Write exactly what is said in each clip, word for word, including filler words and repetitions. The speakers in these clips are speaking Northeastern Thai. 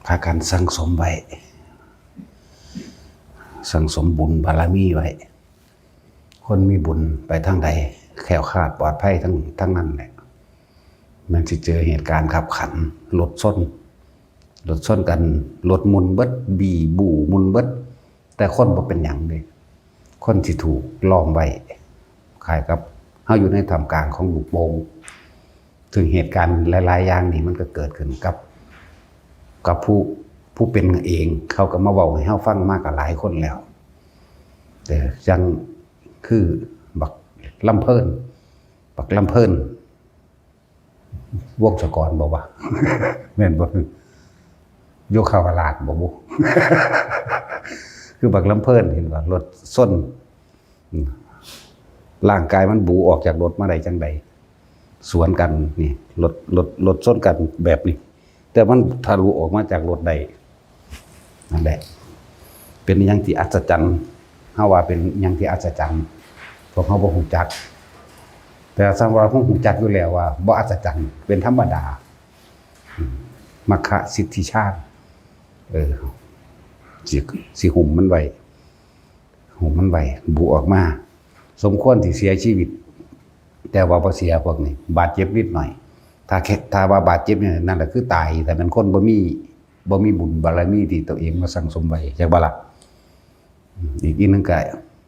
พากันสั่งสมไว้ สั่งสมบุญบารมีไว้ คนมีบุญไปทางใด แคล้วคลาดปลอดภัยทั้งทั้งนั้นแหละ มันสิเจอเหตุการณ์ขับขัน รถชน รถชนกัน รถหมุนเบิด บีบูหมุนเบิด แต่คนบ่เป็นหยังเลย คนที่ถูกล้อมไว้ คล้ายกับเฮาอยู่ในท่ามกลางของลูกโป่ง ซึ่งเหตุการณ์หลายๆอย่างนี่มันก็เกิดขึ้นกับ กับผู้ ผู้เป็นเอง เขาก็มาเว้าให้เฮาฟังมาก็หลายคนแล้ว แต่จั่งคือบักลำเพิ่น บักลำเพิ่น วงศกรบ่วะ แม่นบ่ โยคาวราชบ่บุ คือบักลำเพิ่นเห็นว่ารถชน อืม ร่างกายมันบูออกจากรถมาได้จั่งใด สวนกันนี่ รถ รถ รถชนกันแบบนี้ แต่มันทะลุออกมาจากรถได้ นั่นแหละ เป็นอิหยังที่อัศจรรย์ เฮาว่าเป็นอิหยังที่อัศจรรย์ พวกเฮาบ่ฮู้จัก แต่สำหรับเฮาฮู้จักอยู่แล้วว่าบ่อัศจรรย์ เป็นธรรมดา อืม มัคคะสิทธิฌาน เออ สิ สิหุ้มมันไว้ หุ้มมันไว้ บูออกมา สมควรที่เสียชีวิต แต่ว่าบ่เสียพวกนี้ บาดเจ็บนิดหน่อย ถ้าแค่ ถ้าว่าบาดเจ็บเนี่ย นั่นแหละคือตาย แต่มันคนบ่มี บ่มีบุญบารมีที่ตัวเองมาสั่งสมไว้ จักบ่ล่ะ อืม อีกอีกหนึ่งก็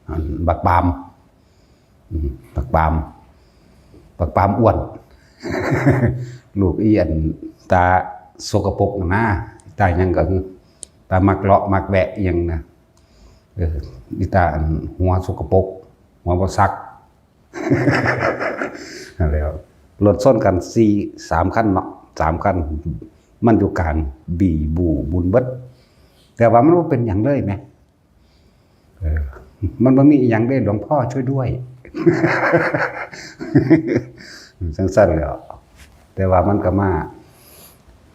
อัน บักปาล์ม อืม บักปาล์ม บักปาล์มอ้วน ลูกอีอันตาสกปรกนะ ตาหยังก็คือ ตามักเลาะมักแวะอิหยังนะ เออ อีตาอันหัวสกปรก หัวบ่ซัก นั่นแหละ รถชนกันสี่ สามคันเนาะ สามคัน มันอยู่กลาง บีบูหมุนเบิด แต่ว่ามันบ่เป็นหยังเลยแหม เออ มันบ่มีอิหยังเด้ หลวงพ่อช่วยด้วย จั่งซั่นแหล้ว แต่ว่ามันก็มา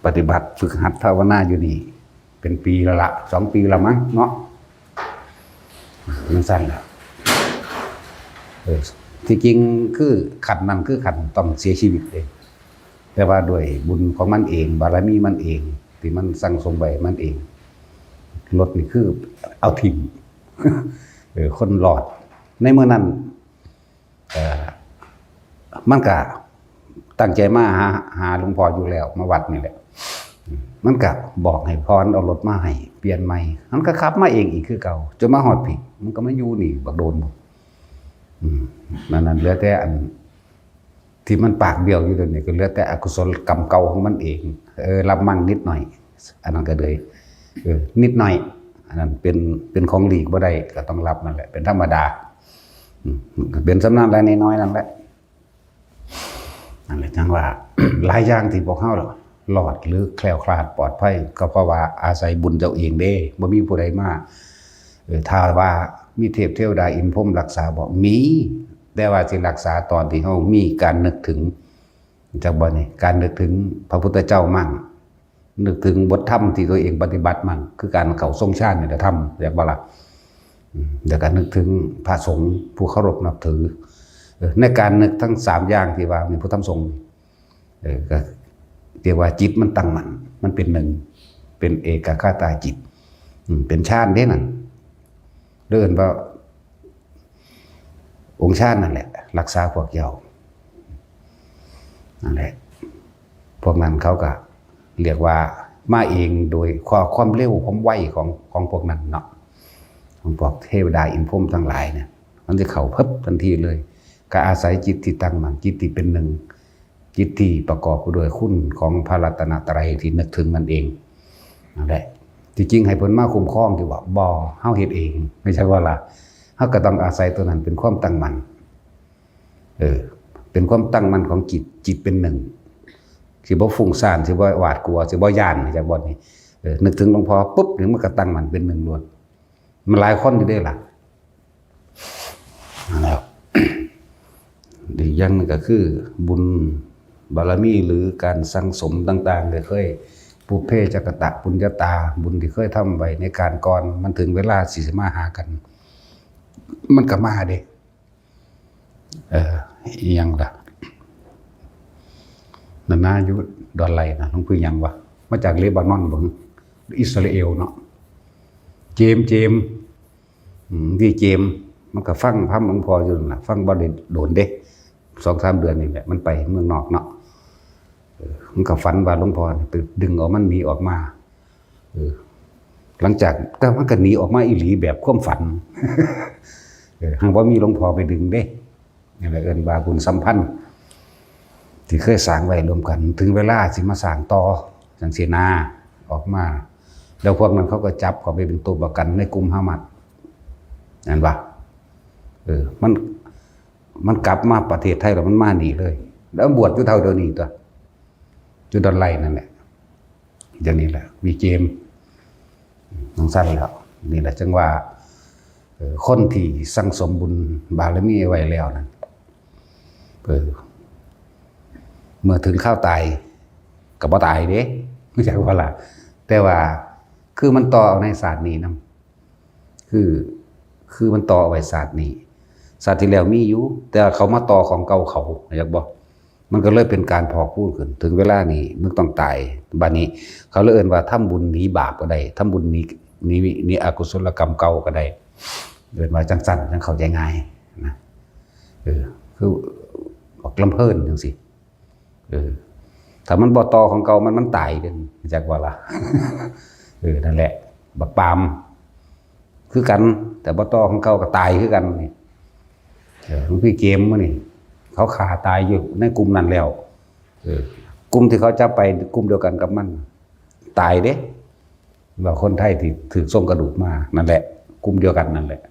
ปฏิบัติฝึกหัดภาวนาอยู่นี่ เป็นปีแล้วละ สองปีแล้วมั้งเนาะ จั่งซั่นแหละ เออ ที่จริงคือขั้นนั้นคือขั้นต้องเสียชีวิตเด้ แต่ว่าด้วยบุญของมันเอง บารมีมันเอง ที่มันสั่งสมไว้มันเอง รถนี่คือเอาถิ่ม เออ คนรอด ในเมื่อนั้น เอ่อ มันก็ตั้งใจมาหา หาหลวงพ่ออยู่แล้ว มาวัดนี่แหละ มันก็บอกให้พรเอารถมาให้ เปลี่ยนใหม่ มันก็ขับมาเองอีกคือเก่า จนมาฮอดพี้ มันก็มาอยู่นี่บักโดนหมด อืม นั่น นั่นเหลือแต่อัน ที่มันปากเบี้ยวอยู่เดี๋ยวนี้ ก็เหลือแต่อกุศลกรรมเก่าของมันเอง เออ รับมั่งนิดหน่อย อันนั้นก็เลย เออ นิดหน่อย อันนั้นเป็น เป็นของหลีกบ่ได้ ก็ต้องรับนั่นแหละ เป็นธรรมดา อืม เป็นส่ำนั้นแหละ น้อยๆนั่นแหละ นั่นแหละ จั่งว่า หลายอย่างที่พวกเฮารอดหรือแคล้วคลาดปลอดภัย ก็เพราะว่าอาศัยบุญเจ้าเองเด้ บ่มีผู้ใดมา เออ ถ้าว่ามีเทพเทวดาอินทร์พรหมรักษาบ่ มี แต่ว่าสิรักษาตอนที่เฮามีการนึกถึง จักบ่นี่ การนึกถึงพระพุทธเจ้ามั่ง นึกถึงบทธรรมที่ตัวเองปฏิบัติมั่ง คือการเข้าทรงฌานนี่แหละธรรม จักบ่ล่ะ อืม แล้วก็นึกถึงพระสงฆ์ผู้เคารพนับถือ เออ ในการนึกทั้งสามอย่างที่ว่ามีพุทธธรรมสงฆ์ เออ ก็เรียกว่าจิตมันตั้งมั่น มันเป็นหนึ่ง เป็นเอกัคคตาจิต อืม เป็นฌานเด้นั่น เรียกว่าองค์ฌานนั่นแหละ รักษาพวกเจ้า นั่นแหละ พวกนั้นเขาก็เรียกว่ามาเองโดยความ ความเร็วความไวของ ของพวกนั้นเนาะ ของพวกเทวดาอินทร์พรหมทั้งหลายเนี่ย มันจะเข้าเพิบทันทีเลย ก็อาศัยจิตที่ตั้งมั่น จิตที่เป็นหนึ่ง จิตที่ประกอบด้วยคุณของพระรัตนตรัยที่นึกถึงนั่นเอง นั่นแหละ ที่จริงให้เพิ่นมาคุ้มครองที่ว่าบ่ เฮาเฮ็ดเอง ไม่ใช่ว่าล่ะ เฮาก็ต้องอาศัยตัวนั้นเป็นความตั้งมั่น เออ เป็นความตั้งมั่นของจิต จิตเป็นหนึ่ง สิบ่ฟุ้งซ่าน สิบ่หวาดกลัว สิบ่ย้าน จักบ่นี่ เออ นึกถึงหลวงพ่อปุ๊บ นี่มันก็ตั้งมั่นเป็นหนึ่งโลด มันหลายคนอยู่เด้ล่ะ นั่นแหละ อีกอย่างหนึ่งก็คือบุญบารมีหรือการสั่งสมต่างๆ ก็เคยปุพเพจกตปุญญาตา บุญที่เคยทำไว้ในการก่อน มันถึงเวลาสิมาหากัน มันก็มาเด้ เออ อีหยังล่ะ นานาอยู่ดอนไหลนะ หลวงพี่หยังวะ มาจากเลบานอนบ่ หึ อิสราเอลเนาะ เจมส์ เจมส์ อืม ที่เจมส์ มันก็ฟังธรรมหลวงพ่ออยู่นั่นล่ะ ฟังบ่ได้โดนเด้ สองสามเดือนนี่แหละ มันไปเมืองนอกเนาะ เออ มันก็ฝันว่าหลวงพ่อนี่ไปดึงเอามันหนีออกมา เออ หลังจาก แต่มันก็หนีออกมาอีหลีแบบความฝัน เออ หากบ่มีหลวงพ่อไปดึงเด้ นี่แหละเอิ้นว่าบุญสัมพันธ์ ที่เคยสร้างไว้ร่วมกัน ถึงเวลาสิมาสร้างต่อ จังซี้นา ออกมา แล้วพวกนั้นเขาก็จับเขาไปเป็นตัวประกันในกลุ่มฮามาส นั่นวะ เออ มัน มันกลับมาประเทศไทยแล้วมันมานี่เลย แล้วบวชอยู่เท่าเดี๋ยวนี้ตัว อยู่ดอนไลนั่นแหละ เดี๋ยวนี้แหละ วีเจมส์ จังซั่นแล้ว นี่แหละจังว่า เออ คนที่สั่งสมบุญบารมีไว้แล้วนั่น เออ เมื่อถึงคราวตาย ก็บ่ตายเด้ รู้จักบ่ล่ะ แต่ว่า คือมันต่อเอาในชาตินี้นำ คือ คือมันต่อเอาไว้ชาตินี้ ชาติที่แล้วมีอยู่ แต่เขามาต่อของเก่าเขา รู้จักบ่ มันก็เลยเป็นการพอกพูนขึ้น ถึงเวลานี้มึงต้องตาย บัดนี้ เขาเลยเอิ้นว่าทำบุญหนีบาปก็ได้ ทำบุญหนี หนี หนีอกุศลกรรมเก่าก็ได้ เอิ้นว่าจังซั่น จังเข้าใจง่ายนะ เออ คือออกลำเพลินจังซี้ เออ ถ้ามันบ่ต่อของเก่ามัน มันตายเด้ รู้จักบ่ล่ะ เออ นั่นแหละ บักปาล์ม คือกัน แต่บ่ต่อของเก่าก็ตายคือกันนี่ เออ หลวงพี่เจมส์มื้อนี่ เขาฆ่าตายอยู่ในกลุ่มนั้นแล้ว เออ กลุ่มที่เขาจับไปกลุ่มเดียวกันกับมัน ตายเด้ ว่าคนไทยที่ถืกส่งกระดูกมา นั่นแหละ กลุ่มเดียวกันนั่นแหละ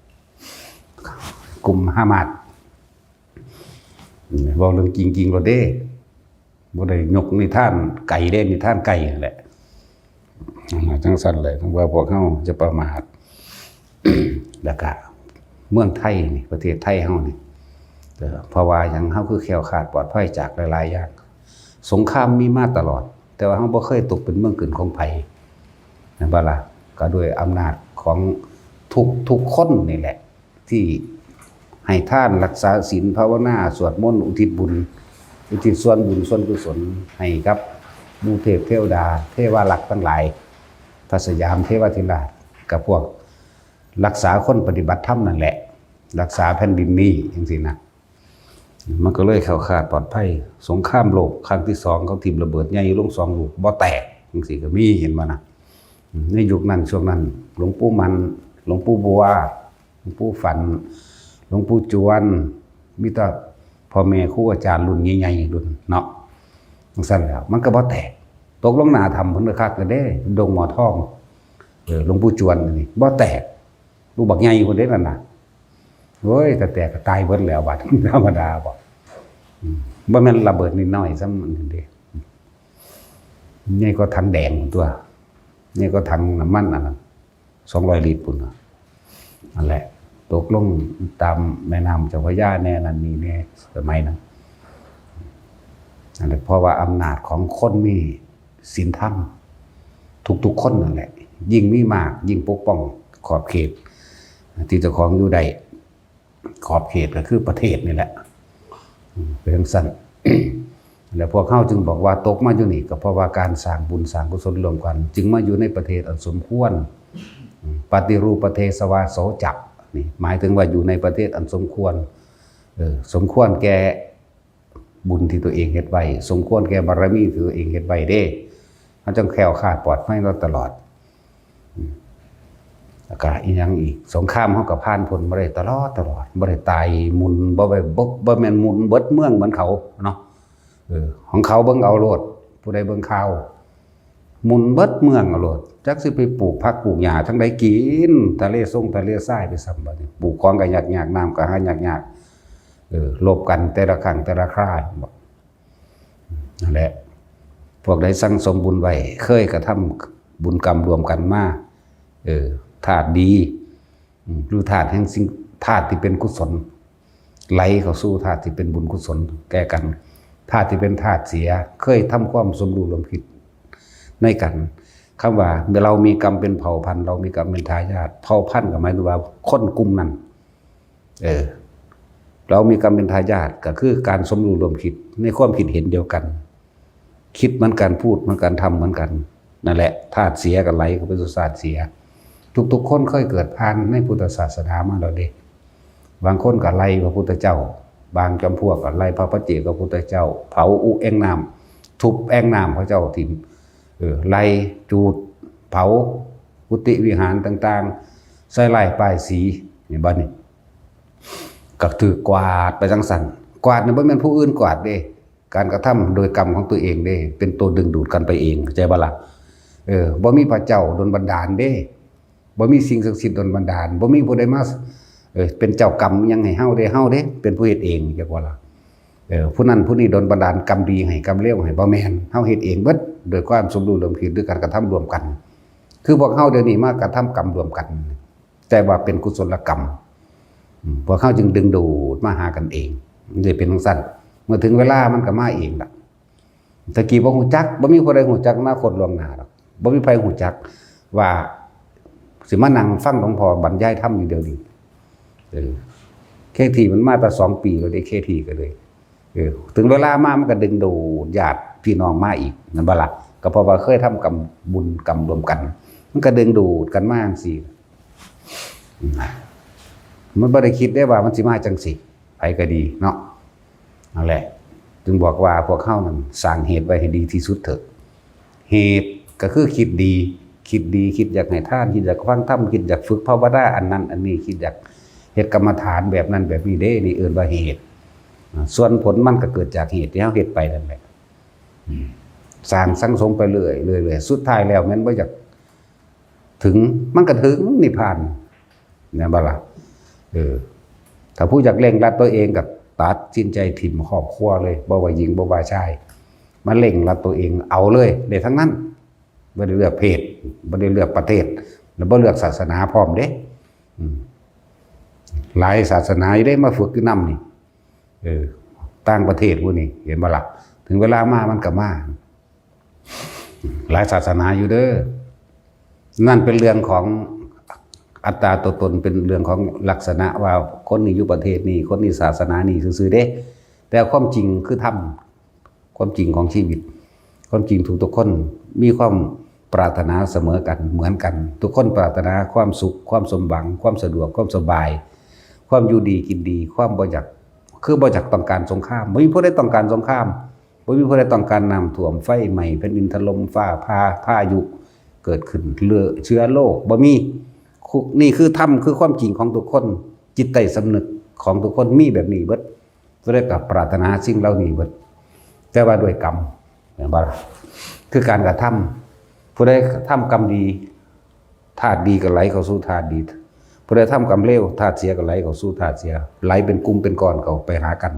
กลุ่มฮามาส เว้าเรื่องจริงๆโลดเด้ บ่ได้ยกนิทานไกลเด้ นิทานไกลนั่นแหละ จังซั่นเลย ว่าพวกเฮาจะประมาท แล้วก็เมืองไทยนี่ ประเทศไทยเฮานี่ เอ่อ เพราะว่าหยัง เฮาคือแคล้วคลาดปลอดภัยจากหลายๆอย่าง สงครามมีมาตลอด แต่ว่าเฮาบ่เคยตกเป็นเมืองขึ้นของไผ แม่นบ่ล่ะ ก็ด้วยอำนาจของทุก ทุกคนนี่แหละ ที่ให้ทาน รักษาศีล ภาวนา สวดมนต์ อุทิศบุญ อุทิศส่วนบุญส่วนกุศลให้กับหมู่เทพเทวดา เทวารักษ์ทั้งหลาย พระสยามเทวาธิราช กับพวกรักษาคนปฏิบัติธรรมนั่นแหละ รักษาแผ่นดินนี้จังซี้นะ มันก็เลยแคล้วคลาดปลอดภัย สงครามโลกครั้งที่สอง เขาถิ่มระเบิดใหญ่ลงสองลูก บ่แตกจังซี้ก็มี เห็นบ่นะ ในยุคนั้นช่วงนั้น หลวงปู่มัน หลวงปู่บัว หลวงปู่ฝัน หลวงปู่จวน มีแต่พ่อแม่ครูอาจารย์รุ่นใหญ่ๆ รุ่นเนาะ จังซั่นแล้ว มันก็บ่แตก ตกลงหน้าถ้ำพุ้นคักๆ เด้ ดงหมอทอง เออ หลวงปู่จวนนี่ บ่แตก ลูกบักใหญ่พุ้นเด้นั่นน่ะ โอ้ย ถ้าแตกก็ตายเบิดแล้วบัด ธรรมดาบ่ อืม บ่แม่นระเบิดนิดหน่อยซ้ำนั่นเด้ ใหญ่กว่าถังแดงพุ้นตั๊ว ใหญ่กว่าถังน้ำมันอันนั้น สองร้อยลิตรพุ้นน่ะ นั่นแหละ ตกลงตามแม่น้ำเจ้าพระยาแน่นั่นนี่แน่ สมัยนั้น นั่นแหละ เพราะว่าอำนาจของคนมีศีลธรรม ทุกๆคนนั่นแหละ ยิ่งมีมาก ยิ่งปกป้องขอบเขต ที่เจ้าของอยู่ได้ ขอบเขตก็คือประเทศนี่แหละ อืม เป็นจังซั่น แล้วพวกเฮาจึงบอกว่าตกมาอยู่นี่ ก็เพราะว่าการสร้างบุญสร้างกุศลร่วมกัน จึงมาอยู่ในประเทศอันสมควร อืม ปฏิรูปประเทศวาโสจะ นี่หมายถึงว่าอยู่ในประเทศอันสมควร เออ สมควรแก่บุญที่ตัวเองเฮ็ดไว้ สมควรแก่บารมีที่ตัวเองเฮ็ดไว้เด้ เฮาจังแคล้วคลาดปลอดภัยมาตลอด อืม แล้วก็อีหยังอีก สงครามเฮาก็ผ่านพ้นมาได้ตลอดตลอด บ่ได้ตายหมุน บ่ไป บ่ บ่แม่นหมุนเบิดเมืองเหมือนเขาเนาะ เออ ของเขาเบิ่งเอาโลด ผู้ใดเบิ่งข่าว หมุนเบิดเมืองเอาโลด จักสิไปปลูกผักปลูกหญ้าทางใดกิน ทะเลทรงทะเลทรายไปซ้ำบัดนี้ ปลูกของก็ยากๆ น้ำก็หายากๆ เออ รบกันแต่ละครั้งแต่ละครา นั่นแหละ พวกใดสั่งสมบุญไว้ เคยกระทำบุญกรรมร่วมกันมา เออ ธาตุดี อืม หรือธาตุแห่งสิ่ง ธาตุที่เป็นกุศล ไหลเข้าสู่ธาตุที่เป็นบุญกุศลแก่กัน ธาตุที่เป็นธาตุเสีย เคยทำความสมรู้ร่วมคิดในกัน คำว่าเรามีกรรมเป็นเผ่าพันธุ์ เรามีกรรมเป็นทายาท เผ่าพันธุ์ก็หมายถึงว่าคนกลุ่มนั้น เออ เรามีกรรมเป็นทายาท ก็คือการสมรู้ร่วมคิดในความคิดเห็นเดียวกัน คิดเหมือนกัน พูดเหมือนกัน ทำเหมือนกัน นั่นแหละ ธาตุเสียก็ไหลเข้าไปสู่ธาตุเสีย ทุกๆคนเคยเกิดผ่านในพุทธศาสนามาแล้วเด้ บางคนก็ไล่พระพุทธเจ้า บางจำพวกก็ไล่พระปัจเจกพุทธเจ้า เผาอุแอ่งน้ำ ทุบแอ่งน้ำพระเจ้าถิ่ม เออ ไล่จูด เผากุฏิวิหารต่างๆ ใส่ร้ายป้ายสี นี่บัดนี้ ก็ถืกกวาดไปจังซั่น กวาดนี่บ่แม่นผู้อื่นกวาดเด้ การกระทำโดยกรรมของตัวเองเด้ เป็นตัวดึงดูดกันไปเอง เข้าใจบ่ล่ะ เออ บ่มีพระเจ้าดลบันดาลเด้ บ่มีสิ่งศักดิ์สิทธิ์ดลบันดาล บ่มีผู้ใดมา เออ เป็นเจ้ากรรมหยังให้เฮาเด้ เฮาเด้ เป็นผู้เฮ็ดเอง จักว่าล่ะ เออ ผู้นั้นผู้นี้ดลบันดาลกรรมดีให้ กรรมเลวให้ บ่แม่น เฮาเฮ็ดเองเบิด โดยความสมรู้ร่วมคิด ด้วยการกระทำร่วมกัน คือพวกเฮาเดี๋ยวนี้มากระทำกรรมร่วมกัน แต่ว่าเป็นกุศลกรรม อืม พวกเฮาจึงดึงดูดมาหากันเอง มันสิเป็นจังซั่น เมื่อถึงเวลามันก็มาเองล่ะ ตะกี้บ่ฮู้จัก บ่มีผู้ใดฮู้จักอนาคตล่วงหน้าดอก บ่มีไผฮู้จักว่าสิมานั่งฟังหลวงพ่อบรรยายธรรมอยู่เดี๋ยวนี้ เออ เคทีมันมาแต่สองปีแล้วเด้ เคทีก็เลย เออ ถึงเวลามามันก็ดึงดูดญาติพี่น้องมาอีก นั่นบ่ล่ะ ก็เพราะว่าเคยทำกรรมบุญกรรมร่วมกัน มันก็ดึงดูดกันมาจังซี่ มันบ่ได้คิดได้ว่ามันสิมาจังซี่ ไผก็ดีเนาะ นั่นแหละ จึงบอกว่าพวกเฮานั้นสร้างเหตุไว้ให้ดีที่สุดเถอะ เหตุก็คือคิดดี คิดดี คิดอยากให้ทาน คิดอยากฟังธรรม คิดอยากฝึกภาวนา อันนั้นอันนี้ คิดอยากเฮ็ดกรรมฐานแบบนั้นแบบนี้เด้ นี่เอิ้นว่าเหตุ อ่า ส่วนผลมันก็เกิดจากเหตุที่เฮาเฮ็ดไปนั่นแหละ อืม สร้างสั่งสมไปเรื่อยๆ เรื่อยๆ สุดท้ายแล้วแม่นบ่อยากถึง มันก็ถึงนิพพาน แม่นบ่ล่ะ เออ ถ้าผู้อยากเร่งรัดตัวเองก็ตัดสินใจถิ่มครอบครัวเลย บ่ว่าหญิงบ่ว่าชาย มาเร่งรัดตัวเองเอาเลย ได้ทั้งนั้น บ่ได้เลือกเพศ บ่ได้เลือกประเทศ แล้วบ่เลือกศาสนาพร้อมเด้ อืม หลายศาสนาอยู่เด้มาฝึกอยู่นำนี่ เออ ต่างประเทศพวกนี้ เห็นบ่ล่ะ ถึงเวลามามันก็มา หลายศาสนาอยู่เด้อ นั่นเป็นเรื่องของอัตตาตัวตน เป็นเรื่องของลักษณะว่าคนนี้อยู่ประเทศนี้ คนนี้ศาสนานี้ซื่อๆเด้ แต่ความจริงคือธรรม ความจริงของชีวิต ความจริงทุกๆคนมีความปรารถนาเสมอกัน เหมือนกัน ทุกคนปรารถนาความสุข ความสมหวัง ความสะดวก ความสบาย ความอยู่ดีกินดี ความบ่อยาก คือบ่อยากต้องการสงคราม บ่มีผู้ใดต้องการสงคราม บ่มีผู้ใดต้องการน้ำท่วม ไฟไหม้ แผ่นดินถล่ม ฟ้าผ่า พายุเกิดขึ้น เลือ เชื้อโรค บ่มี คุ นี่คือธรรม คือความจริงของทุกคน จิตใต้สำนึกของทุกคนมีแบบนี้เบิด ผู้ใดก็ปรารถนาสิ่งเหล่านี้เบิด แต่ว่าด้วยกรรม เห็นบ่ล่ะ คือการกระทำ ผู้ใดทำกรรมดี ธาตุดีก็ไหลเข้าสู่ธาตุดี ผู้ใดทำกรรมเลว ธาตุเสียก็ไหลเข้าสู่ธาตุเสีย ไหลเป็นกลุ่มเป็นก้อนเข้าไปหากัน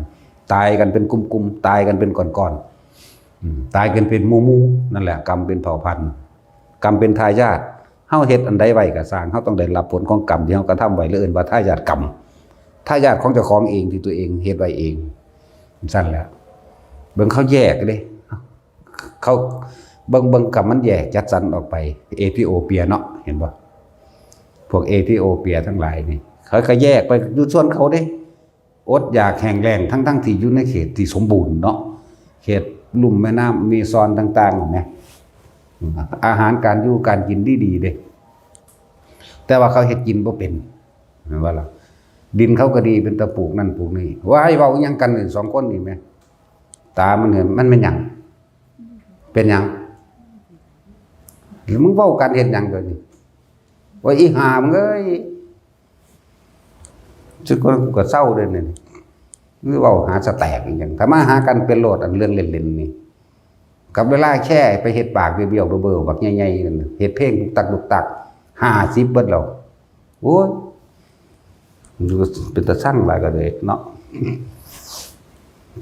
ตายกันเป็นกลุ่มๆ ตายกันเป็นก้อนๆ อืม ตายกันเป็นหมู่ๆ นั่นแหละ กรรมเป็นเผ่าพันธุ์ กรรมเป็นทายาท เฮาเฮ็ดอันใดไว้ก็ซ่าง เฮาต้องได้รับผลของกรรมที่เฮากระทำไว้ หรือเอิ้นว่าทายาทกรรม ทายาทของเจ้าของเองที่ตัวเองเฮ็ดไว้เอง ซั่นแหละ เบิ่งเขาแยกเด้ เขา เบิ่ง เบิ่งกรรมมันแยกจัดสรรออกไป เอธิโอเปียเนาะ เห็นบ่ พวกเอธิโอเปียทั้งหลายนี่ เขาก็แยกไปอยู่ส่วนเขาเด้ อดอยากแห้งแล้ง ทั้งๆที่อยู่ในเขตที่สมบูรณ์เนาะ เขตลุ่มแม่น้ำอเมซอนต่างๆ นั่นนะ อาหารการอยู่การกินดีๆ เด้ แต่ว่าเขาเฮ็ดกินบ่เป็น เห็นบ่ล่ะ ดินเขาก็ดี เป็นตาปลูกนั่นปลูกนี่ ว่าให้เว้าอิหยังกันนี่ สองคนนี่แหม ตามันเนี่ย มันเป็นหยัง เป็นหยัง แล้วมึงเว้ากันเฮ็ดหยังเดี๋ยวนี้ ว่าอีห่ามึงเอ้ย สุดคนกูก็เศร้าเลยเนี่ย มึงเว้าหาสแตกอีหยัง ถ้ามาหากันเป็นโลดอันเรื่องเล่นๆ นี่ กับเวลาแค่ไปเฮ็ดปากเบี้ยวๆ เบอๆ บักใหญ่ๆ นั่น เฮ็ดเพลงตุกตักตุกตัก ห้าสิบเบิดแล้ว โอ้ย ดูเป็นตาสั่งหลายก็เลยเนาะ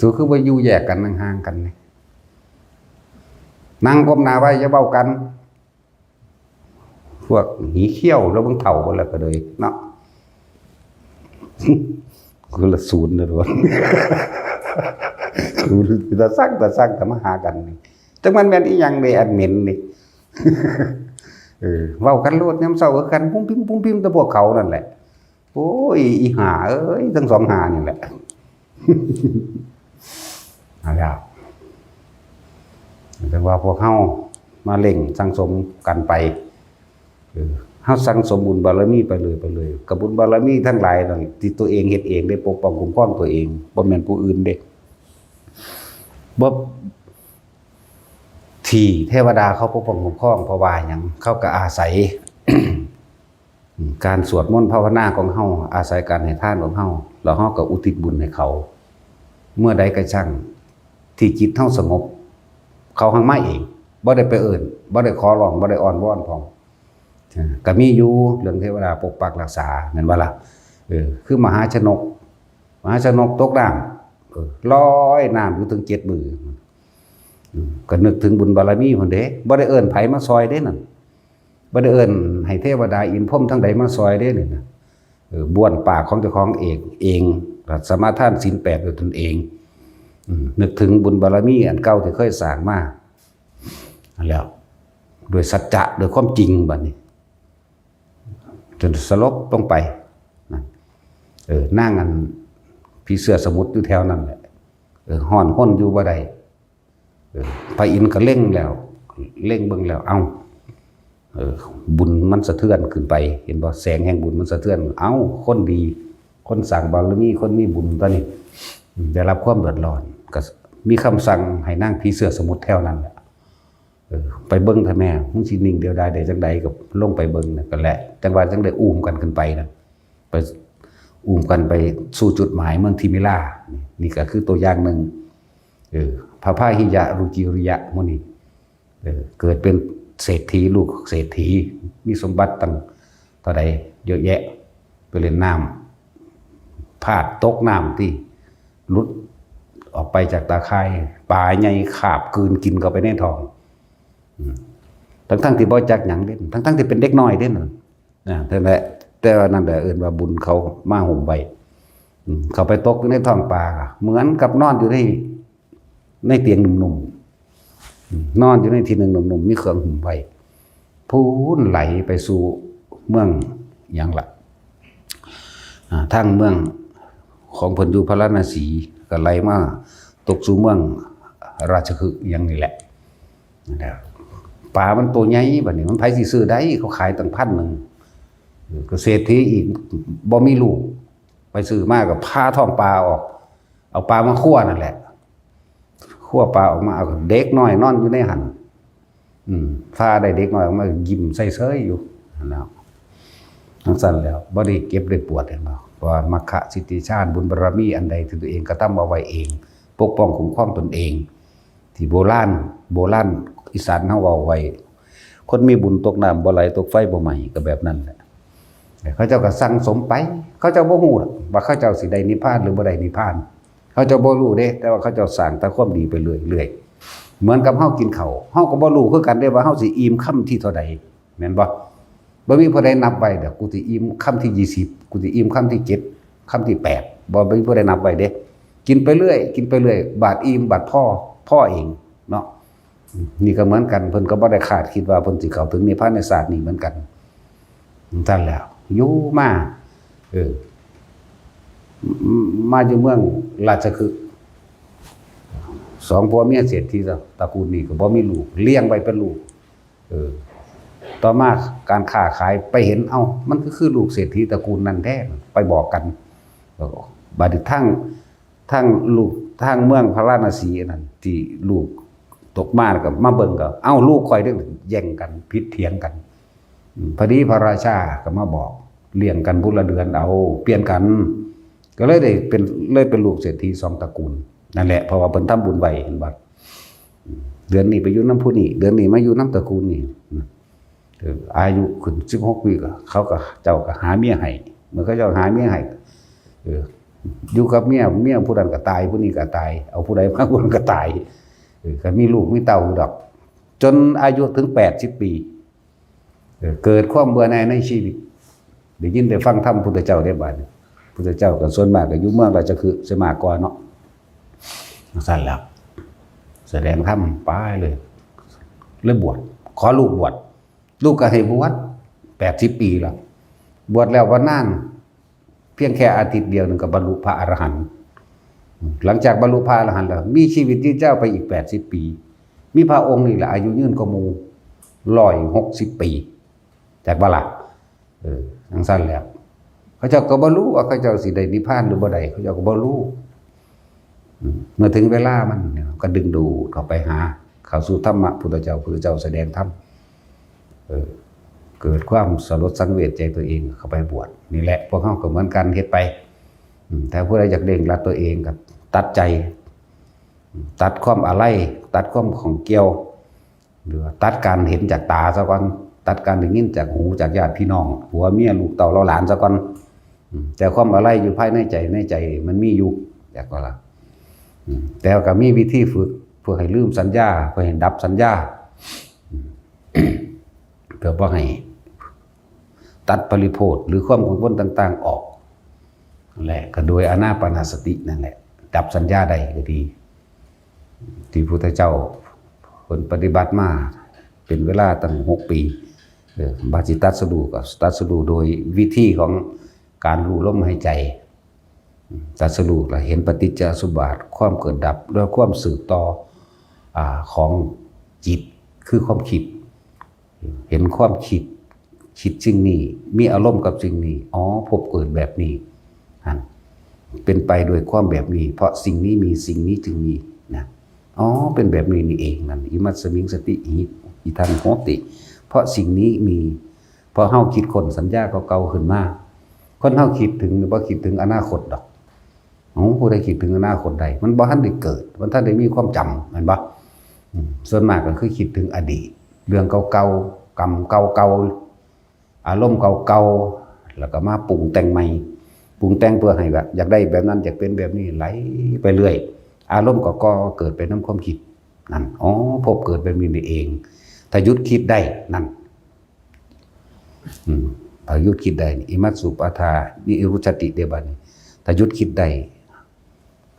สูคือว่าอยู่แยกกันห่างๆ กันนี่ นั่งก้มหน้าไว้อย่าเว้ากัน พวกหีเขี้ยวแล้วมึงเฒ่าหมดแล้วก็เลยเนาะ คือละศูนย์นะทุกคน คือตาสั่งตาสั่งแต่มาหากันนี่ จังมันแม่นอีหยังเด้อันเหม็นนี่ เออ เว้ากันโลดยามเช้าคือกัน ปุ้มปิ้มปุ้มปิ้มแต่พวกเขานั่นแหละ โอ้ย อีห่าเอ้ย ทั้งสองห่านี่แหละ เอาแล้ว แต่ว่าพวกเฮา มาเร่งสั่งสมกันไป เออ เฮาสั่งสมบุญบารมีไปเลย ไปเลย กับบุญบารมีทั้งหลายนั่นที่ตัวเองเฮ็ดเองได้ ปกป้องคุ้มครองตัวเอง บ่แม่นผู้อื่นเด้ บ่ ที่เทวดาเขาปกป้องคุ้มครอง เพราะว่าหยัง เขาก็อาศัย อืม การสวดมนต์ภาวนาของเฮา อาศัยการให้ทานของเฮา แล้วเฮาก็อุทิศบุญให้เขา เมื่อใดก็ช่าง ที่จิตเฮาสงบ เขาหังมาเอง บ่ได้ไปเอิ้น บ่ได้ขอร้อง บ่ได้อ้อนวอนพร้อม อ่า ก็มีอยู่เรื่องเทวดาปกปักรักษา แม่นบ่ล่ะ เออ คือมหาชนก มหาชนกตกน้ำ เออ ลอยน้ำอยู่ถึงเจ็ดมื้อ อืม ก็นึกถึงบุญบารมีพุ้นเด้ บ่ได้เอิ้นไผมาซอยเด้นั่น บ่ได้เอิ้นให้เทวดาอินทร์พรหมทั้งใดมาซอยเด้นี่นะ เออ บ้วนปากของเจ้าของเอง เอง สมาทานศีลแปดด้วยตนเอง อืม นึกถึงบุญบารมีอันเก่าที่เคยสร้างมา อันแล้ว ด้วยสัจจะ ด้วยความจริงบัดนี้ จนสลบลงไปนะ เออ นางอันผีเสื้อสมุทรอยู่แถวนั้นแหละ เออ ฮ้อนฮนอยู่บ่ได้ เออ พระอินทร์ก็เล็งแล้ว เล็งเบิ่งแล้ว เอ้า เออ บุญมันสะเทือนขึ้นไป เห็นบ่ แสงแห่งบุญมันสะเทือน เอ้า คนดี คนสร้างบารมี คนมีบุญตัวนี้ อืม ได้รับความเดือดร้อน ก็มีคำสั่งให้นางผีเสื้อสมุทรแถวนั้นแหละ เออ ไปเบิ่งเถาะแม่ มึงสินิ่งเดียวดายได้จั่งใด ก็ลงไปเบิ่งน่ะ ก็แหละ จั่งว่าจั่งได้อุ้มกันขึ้นไปน่ะ ไปอุ้มกันไปสู่จุดหมายเมืองทิมิลา นี่ นี่ก็คือตัวอย่างหนึ่ง เออ พระพาหิยะ รุจิริยะ หมู่นี้ เออ เกิดเป็นเศรษฐี ลูกเศรษฐี มีสมบัติตั้งเท่าใดเยอะแยะ ไปเล่นน้ำ พลาดตกน้ำที่หลุดออกไปจากตาข่าย ปลาใหญ่คาบกลืนกินเข้าไปในท้อง อืม ทั้งๆที่บ่จักหยังเด้ ทั้งๆที่เป็นเด็กน้อยเด้นั่น นะ นั่นแหละ แต่ว่านั่นแหละเอิ้นว่าบุญเขามาหุ้มไว้ อืม เขาไปตกอยู่ในท้องปลา เหมือนกับนอนอยู่ใน ในเตียงนุ่มๆ อืม นอนอยู่ในที่หนึ่งนุ่มๆ มีเครื่องหุ้มไว้ พู้นไหลไปสู่เมืองหยังล่ะ อ่า ทางเมืองของเพิ่นอยู่พาราณสี ก็ไหลมาตกสู่เมืองราชคฤห์หยังนี่แหละ นะครับ ปลามันตัวใหญ่บัดนี้ มันไผสิซื้อได้ เขาขายตั้งพันหนึ่ง เออ ก็เศรษฐีอีก บ่มีลูก ไปซื้อมาก็ผ่าท้องปลาออก เอาปลามาคั่วนั่นแหละ คั่วปลาออกมา เอาเด็กน้อยนอนอยู่ในหั่น อืม ผ่าได้เด็กน้อยออกมา ยิ้มใส่เซยอยู่หั่นแหล้ว จั่งซั้นแล้ว บ่ได้เจ็บได้ปวด เห็นบ่ เพราะว่ามัคคะสิทธิฌาน บุญบารมีอันใดที่ตัวเองกระทำเอาไว้เอง ปกป้องคุ้มครองตนเอง ที่โบราณ โบราณอีสานเฮาเว้าไว้ คนมีบุญตกน้ำบ่ไหล ตกไฟบ่ไหม้ ก็แบบนั้นแหละ เขาเจ้าก็สั่งสมไป เขาเจ้าบ่ฮู้ดอกว่าเขาเจ้าสิได้นิพพานหรือบ่ได้นิพพาน เขาเจ้าบ่รู้เด้ แต่ว่าเขาเจ้าสร้างแต่ความดีไปเรื่อยๆ เหมือนกับเฮากินข้าว เฮาก็บ่รู้คือกันเด้ว่าเฮาสิอิ่มคำที่เท่าใด แม่นบ่ บ่มีผู้ใดนับไว้ดอก กูสิอิ่มคำที่ยี่สิบ กูสิอิ่มคำที่เจ็ด คำที่แปด บ่มีผู้ใดนับไว้เด้ กินไปเรื่อย กินไปเรื่อย บาดอิ่ม บาดพอ พอเองเนาะ นี่ก็เหมือนกัน เพิ่นก็บ่ได้คาดคิดว่าเพิ่นสิเข้าถึงนิพพานในชาตินี้เหมือนกัน ซั่นแล้ว อยู่มา เออ มาอยู่เมืองราชคฤห์ สองผัวเมียเศรษฐีตระกูลนี้ก็บ่มีลูก เลี้ยงไว้เป็นลูก เออ ต่อมาการค้าขายไปเห็น เอ้า มันก็คือลูกเศรษฐีตระกูลนั่นแท้ ไปบอกกัน บัดนี้ทาง ทางลูก ทางเมืองพาราณสีอันนั้น ที่ลูกตกมาแล้วก็มาเบิ่งก็ เอ้า ลูกข่อยเด้อ แย่งกัน ผิดเถียงกัน อืม พอดีพระราชาก็มาบอก เลี้ยงกันผู้ละเดือนเอา เปลี่ยนกัน ก็เลยได้เป็น เลยเป็นลูกเศรษฐีสองตระกูล นั่นแหละ เพราะว่าเพิ่นทำบุญไว้ เห็นบ่ อืม เดือนนี้ไปอยู่นำผู้นี้ เดือนนี้มาอยู่นำตระกูลนี้ อืม เออ อายุขึ้นสิบหกปีก็ เขาก็ เจ้าก็หาเมียให้ เมื่อเขาเจ้าหาเมียให้ เออ อยู่กับเมีย เมียผู้นั้นก็ตาย ผู้นี้ก็ตาย เอาผู้ใดมาผู้นั้นก็ตาย เออ ก็มีลูกมีเต้าอยู่ดอก จนอายุถึงแปดสิบปี เออ เกิดความเบื่อหน่ายในชีวิต ได้ยินได้ฟังธรรมพุทธเจ้าได้บาดนี้ พุทธเจ้าก็ส่วนมากก็อยู่เมืองราชคฤห์ซะมากกว่าเนาะ ซั่นแล้ว แสดงธรรมไปเลย เลยบวช ขอลูกบวช ลูกก็ให้บวช แปดสิบปีแล้ว บวชแล้วบ่นาน เพียงแค่อาทิตย์เดียวหนึ่งก็บรรลุพระอรหันต์ หลังจากบรรลุพระอรหันต์แล้ว มีชีวิตยืนยาวไปอีกแปดสิบปี มีพระองค์นี่แหละอายุยืนกว่าหมู่ ร้อยหกสิบปี จักบ่ล่ะ เออจั่งซั่นแหล้ว เขาเจ้าก็บ่ฮู้ว่าเขาเจ้าสิได้นิพพานหรือบ่ได้ เขาเจ้าก็บ่ฮู้ อืม เมื่อถึงเวลามันเนี่ยก็ดึงดูดเข้าไปหา เข้าสู่ธรรมะพุทธเจ้า พุทธเจ้าแสดงธรรม เออ เกิดความสลดสังเวชใจตัวเอง เข้าไปบวช นี่แหละ พวกเฮาก็เหมือนกัน เฮ็ดไป อืม ถ้าผู้ใดอยากเร่งรัดตัวเองก็ตัดใจ ตัดความอาลัย ตัดความข้องเกี่ยว หรือว่าตัดการเห็นจากตาซะก่อน ตัดการได้ยินจากหู จากญาติพี่น้อง ผัวเมีย ลูกเต้าเหล่าหลานซะก่อน อืม แต่ความอาลัยอยู่ภายในใจ ในใจมันมีอยู่ อยากว่าล่ะ อืม แต่ก็มีวิธีฝึก เพื่อให้ลืมสัญญา เพื่อให้ดับสัญญา อืม เพื่อบ่ให้ตัดปริโภทหรือความกังวลต่างๆออก และก็โดยอานาปานสตินั่นแหละ ดับสัญญาได้ก็ดี ที่พุทธเจ้าเพิ่นปฏิบัติมาเป็นเวลาตั้งหกปี เออ บาสิตรัสรู้ก็ตรัสรู้โดยวิธีของการรู้ลมหายใจ ตรัสรู้แล้วเห็นปฏิจจสมุปบาท ความเกิดดับ และความสืบต่อ อ่า ของจิต คือความคิด เห็นความคิด คิดสิ่งนี้ มีอารมณ์กับสิ่งนี้ อ๋อ พบเกิดแบบนี้ หั่น เป็นไปโดยความแบบนี้ เพราะสิ่งนี้มี สิ่งนี้จึงมี นะ อ๋อ เป็นแบบนี้นี่เอง นั่น อิมัสมิงสติหิ อิทังโหติ เพราะสิ่งนี้มี เพราะเฮาคิดค้นสัญญาเก่าๆขึ้นมา คนเฮาคิดถึง บ่คิดถึงอนาคตดอก โอ้ ผู้ใดคิดถึงอนาคตได้ มันบ่ทันได้เกิด มันทันได้มีความจำ แม่นบ่ อืม ส่วนมากก็คือคิดถึงอดีต เรื่องเก่าๆ กรรมเก่าๆ อารมณ์เก่าๆ แล้วก็มาปรุงแต่งใหม่ ปรุงแต่งเพื่อให้แบบ อยากได้แบบนั้น อยากเป็นแบบนี้ ไหลไปเรื่อย อารมณ์ก็ก่อเกิดไปนำความคิด นั่น อ๋อ พบเกิดแบบนี้นี่เอง ถ้าหยุดคิดได้ นั่น อืม ถ้าหยุดคิดได้นี่ อิมัสสุปาทานิรุจจติ เด้บัดนี้ ถ้าหยุดคิดได้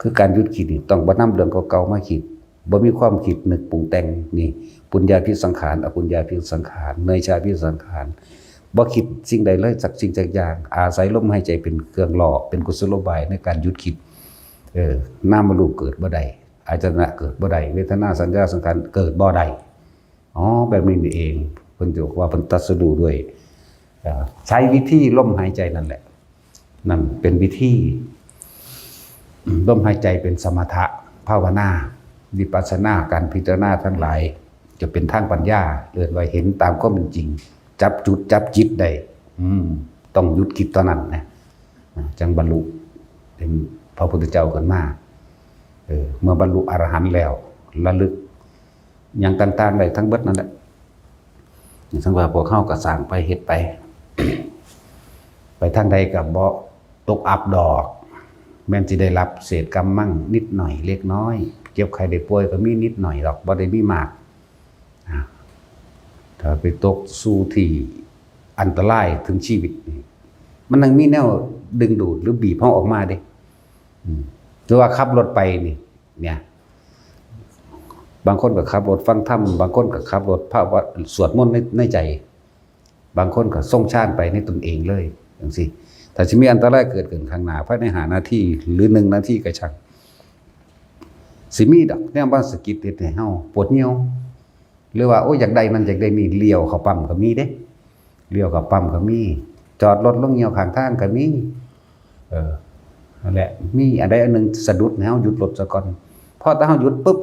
คือการหยุดคิดนี่ ต้องบ่นำเรื่องเก่าๆมาคิด บ่มีความคิดนึกปรุงแต่ง นี่ ปุญญาภิสังขาร อปุญญาภิสังขาร เนยชาภิสังขาร บ่คิดสิ่งใดเลย สักสิ่งสักอย่าง อาศัยลมหายใจเป็นเครื่องหล่อ เป็นกุศโลบายในการหยุดคิด เออ นามรูปเกิดบ่ได้ อายตนะเกิดบ่ได้ เวทนา สัญญา สังขารเกิดบ่ได้ อ๋อ แบบนี้นี่เอง เพิ่นจะบอกว่าเพิ่นตรัสรู้ด้วย เอ่อ ใช้วิธีลมหายใจนั่นแหละ นั่นเป็นวิธี ลมหายใจเป็นสมถะภาวนา วิปัสสนา การพิจารณาทั้งหลาย จะเป็นทางปัญญา เอิ้นว่าเห็นตามความเป็นจริง จับจุดจับจิตได้ อืม ต้องหยุดคิดตอนนั้นนะ อ่า จั่งบรรลุเป็นพระพุทธเจ้าขึ้นมา เออ เมื่อบรรลุอรหันต์แล้ว ระลึกหยังต่างๆได้ทั้งเบิดนั่นแหละ จั่งว่าพวกเฮาก็สร้างไปเฮ็ดไป ไปทางใดก็บ่ตกอับดอก แม่นสิได้รับเศษกรรมมั่งนิดหน่อยเล็กน้อย เจ็บไข้ได้ป่วยก็มีนิดหน่อยดอก บ่ได้มีมาก อ่า ถ้าไปตกสู่ที่อันตรายถึงชีวิตนี่ มันยังมีแนวดึงดูดหรือบีบเฮาออกมาเด้ อืม หรือว่าขับรถไปนี่ เนี่ย บางคนก็ขับรถฟังธรรม บางคนก็ขับรถภาวะ สวดมนต์ใน ในใจ บางคนก็ทรงฌานไปในตนเองเลย จั่งซี้ ถ้าสิมีอันตรายเกิดขึ้นข้างหน้า ภายในห้านาที หรือหนึ่งนาทีก็ช่าง สิมีดอกแนวมาสะกิดเฮ็ดให้เฮาปวดเหี่ยว หรือว่า โอ้ย อยากได้นั่นอยากได้นี่ เลี้ยวเข้าปั๊มก็มีเด้ เลี้ยวเข้าปั๊มก็มี จอดรถลงเหี่ยวข้างทางก็มี เออ นั่นแหละ มีอันใดอันหนึ่งสะดุดให้เฮาหยุดรถซะก่อน พอแต่เฮาหยุดปุ๊บ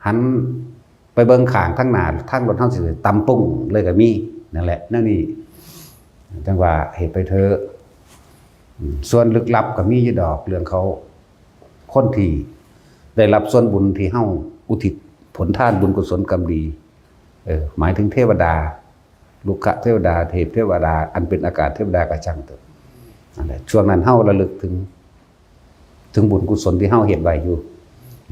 หันไปเบิ่งข้างทางหน้า ทางรถเฮาสิตำปุ้งเลยก็มี นั่นแหละ แนวนี้ จั่งว่าเฮ็ดไปเถอะ อืม ส่วนลึกลับก็มีอยู่ดอก เรื่องเขา คนที่ได้รับส่วนบุญที่เฮาอุทิศผลทานบุญกุศลกรรมดี เออ หมายถึงเทวดา รุกขเทวดา เทพเทวดา อันเป็นอากาศเทวดาก็ช่างเถอะ นั่นแหละ ช่วงนั้นเฮาระลึกถึง ถึงบุญกุศลที่เฮาเฮ็ดไว้อยู่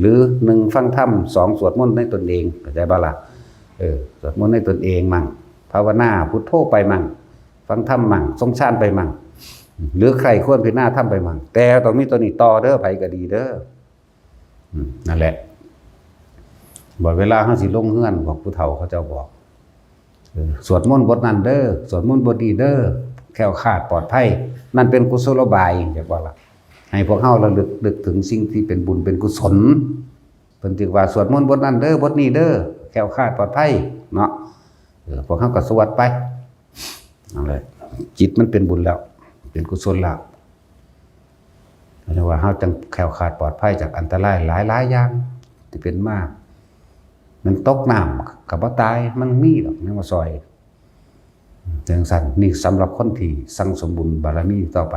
หรือหนึ่งฟังธรรม สองสวดมนต์ในตนเอง เข้าใจบ่ล่ะ เออ สวดมนต์ในตนเองมั่ง ภาวนาพุทโธไปมั่ง ฟังธรรมมั่ง ทรงฌานไปมั่ง หรือใคร่ครวญพิจารณาธรรมไปมั่ง แต่ต้องมีตัวนี้ต่อเด้อ ไผก็ดีเด้อ อืม นั่นแหละ บัดเวลาเฮาสิลงเฮือน พวกผู้เฒ่าเขาเจ้าบอก เออ สวดมนต์บทนั้นเด้อ สวดมนต์บทนี้เด้อ แคล้วคลาดปลอดภัย นั่นเป็นกุศโลบาย จักว่าล่ะ ให้พวกเฮาระลึกนึกถึงสิ่งที่เป็นบุญเป็นกุศล เพิ่นจึงว่า สวดมนต์บทนั้นเด้อ บทนี้เด้อ แคล้วคลาดปลอดภัย เนาะ เออ พวกเฮาก็สวดไป นั่นแหละ จิตมันเป็นบุญแล้ว เป็นกุศลแล้ว เรียกว่าเฮาจังแคล้วคลาดปลอดภัยจากอันตรายหลายๆอย่างที่เป็นมา มันตกน้ำก็บ่ตาย มันมีดอกแนวมาซ่อย จังซั่น นี่สำหรับคนที่สั่งสมบุญบารมีต่อไป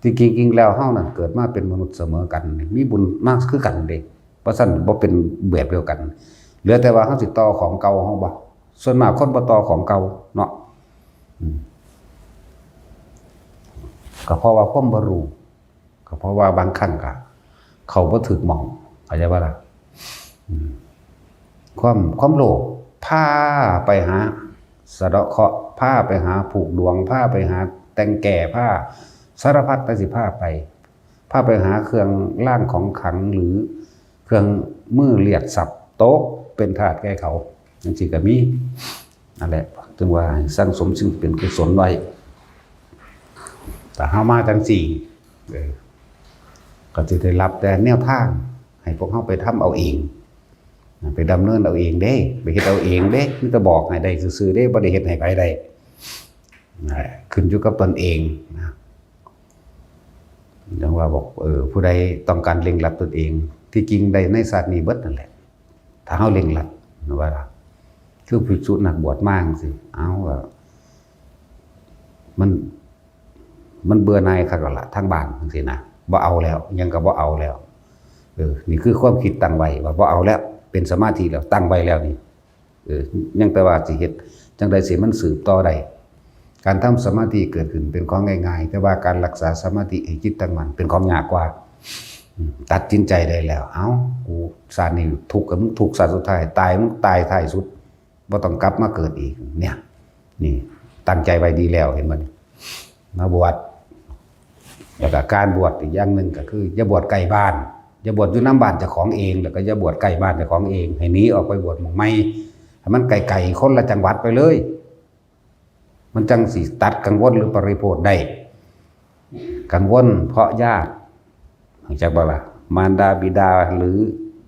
ที่จริงๆแล้วเฮานั่นเกิดมาเป็นมนุษย์เสมอกัน มีบุญมากคือกันเด้ บ่ซั้นบ่เป็นแบบเดียวกัน เหลือแต่ว่าเฮาสิต่อของเก่าเฮาบ่ ส่วนมากคนบ่ต่อของเก่าเนาะ อืม ก็เพราะว่าความบ่รู้ ก็เพราะว่าบางครั้งก็เข้าบ่ถูกหม่อง เข้าใจบ่ล่ะ อืม ความ ความโลภพาไปหาสะเดาะเคราะห์ พาไปหาผูกดวง พาไปหาแต่งแก้ พาสารพัดแต่สิพาไป พาไปหาเครื่องรางของขลัง หรือเครื่องมือเรียกทรัพย์ ตกเป็นทาสแก่เขา จังซี้ก็มี นั่นแหละ จึงว่าให้สั่งสมสิ่งเป็นกุศลไว้ ถ้าเฮามาจังซี้ เออ ก็สิได้รับแต่แนวทาง ให้พวกเฮาไปทำเอาเอง ไปดำเนินเอาเองเด้ ไปเฮ็ดเอาเองเด้ มีแต่บอกให้ได้ซื่อๆเด้ บ่ได้เฮ็ดให้ไผได้ นะ ขึ้นอยู่กับตนเองนะ จังว่าบอก เออ ผู้ใดต้องการเร่งรัดตนเอง ที่จริงได้ในชาตินี้เบิดนั่นแหละ ถ้าเฮาเร่งรัด ว่าล่ะ คือภิกษุนักบวชมาจังซี้ เอาก็ มัน มันเบื่อหน่ายคักแล้วล่ะ ทางบ้านจังซี้นะ บ่เอาแล้ว หยังก็บ่เอาแล้ว เออ นี่คือความคิดตั้งไว้ว่าบ่เอาแล้ว เป็นสมาธิแล้ว ตั้งไว้แล้วนี่ เออ ยังแต่ว่าสิเฮ็ดจังใดสิมันสืบต่อได้ การทำสมาธิเกิดขึ้นเป็นของง่ายๆ แต่ว่าการรักษาสมาธิให้จิตตั้งมั่นเป็นของยากกว่า อืม ตัดสินใจได้แล้ว เอ้า กูชาตินี้ทุกข์กับมึงทุกข์ชาติสุดท้าย ตายมึงตายท้ายสุด บ่ต้องกลับมาเกิดอีก เนี่ย นี่ ตั้งใจไว้ดีแล้ว เห็นบ่นี่ มาบวช แล้วก็การบวชอีกอย่างหนึ่งก็คือ อย่าบวชใกล้บ้าน อย่าบวชอยู่นำบ้านเจ้าของเอง แล้วก็อย่าบวชใกล้บ้านเจ้าของเอง ให้หนีออกไปบวชหม่องใหม่ ให้มันไกลๆ คนละจังหวัดไปเลย มันจังสิตัดกังวลหรือปริโภทได้ กังวลเพราะญาติ รู้จักบ่ล่ะ มารดาบิดาหรือ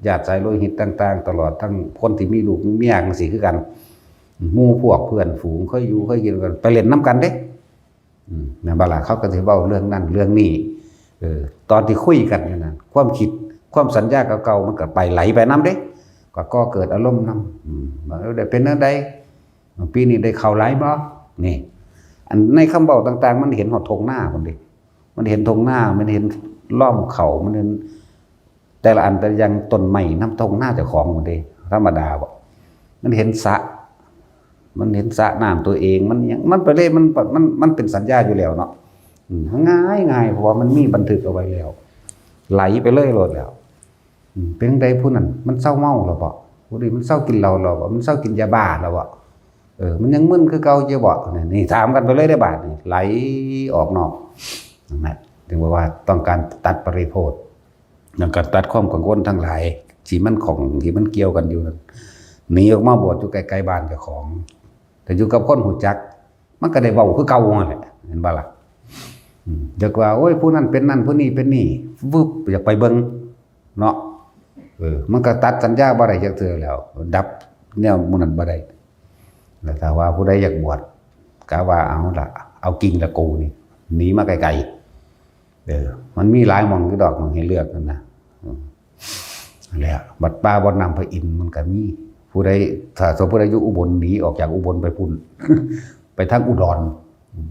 ญาติสายโลหิตต่างๆ ตลอดทั้งคนที่มีลูกมีเมียจังซี้คือกัน หมู่พวกเพื่อนฝูงเคยอยู่เคยกินกัน ไปเล่นนำกันเด้ อืม แม่นบ่ล่ะ เขาก็สิเว้าเรื่องนั้นเรื่องนี้ เออ ตอนที่คุยกันอยู่นั่น ความคิด ความสัญญาเก่าๆ มันก็ไปไหลไปนำเด้ ก็ก่อเกิดอารมณ์นำ อืม ว่า เออ ได้เป็นแนวใด ปีนี้ได้ข้าวหลายบ่ นี่ อันในคำเว้าต่างๆ มันเห็นฮอดท่งนาพุ้นเด้ มันเห็นท่งนา มันเห็นล้อมข้าว มันเห็นแต่ละอันแต่ละอย่าง ต้นไม้นำท่งนาเจ้าของพุ้นเด้ ธรรมดาบ่ มันเห็นสระ มันเห็นสระน้ำตัวเอง มันหยัง มันไปเลย มัน มัน มันเป็นสัญญาอยู่แล้วเนาะ อืม ง่ายๆ เพราะว่ามันมีบันทึกเอาไว้แล้ว ไหลไปเลยโลดแล้ว อืม เป็นจั่งใดผู้นั้น มันเซาเมาแล้วบ่ ผู้นี้มันเซากินเหล้าแล้วบ่ มันเซากินยาบ้าแล้วบ่ เออ มันยังมึนคือเก่าอยู่บ่ นี่ นี่ถามกันไปเลยเด้อบาดนี้ ไหลออกนอก นั่นแหละ ถึงบอกว่าต้องการตัดปริโภท ต้องการตัดความกังวลทั้งหลาย ที่มันของ ที่มันเกี่ยวกันอยู่นั่น หนีออกมาบวชอยู่ใกล้ๆบ้านเจ้าของ แต่อยู่กับคนรู้จัก มันก็ได้เว้าคือเก่านั่นแหละ เห็นบ่ล่ะ อืม จักว่า โอ้ย ผู้นั้นเป็นนั่น ผู้นี้เป็นนี่ วึบ อยากไปเบิ่ง เนาะ เออ มันก็ตัดสัญญาบ่ได้จักเทื่อแล้ว ดับแนวหมู่นั้นบ่ได้ แล้วถ้าว่าผู้ใดอยากบวช กะว่าเอาล่ะ เอากิ่งละกูนี่ หนีมาไกลๆ เออ มันมีหลายหม่องอยู่ดอก หม่องให้เลือกนั่นนะ อืม นั่นแหละ วัดป่าบ่อน้ำพระอินทร์มันก็มี ผู้ใด ถ้าสมมุติผู้ใดอยู่อุบล หนีออกจากอุบลไปพุ้น ไปทางอุดร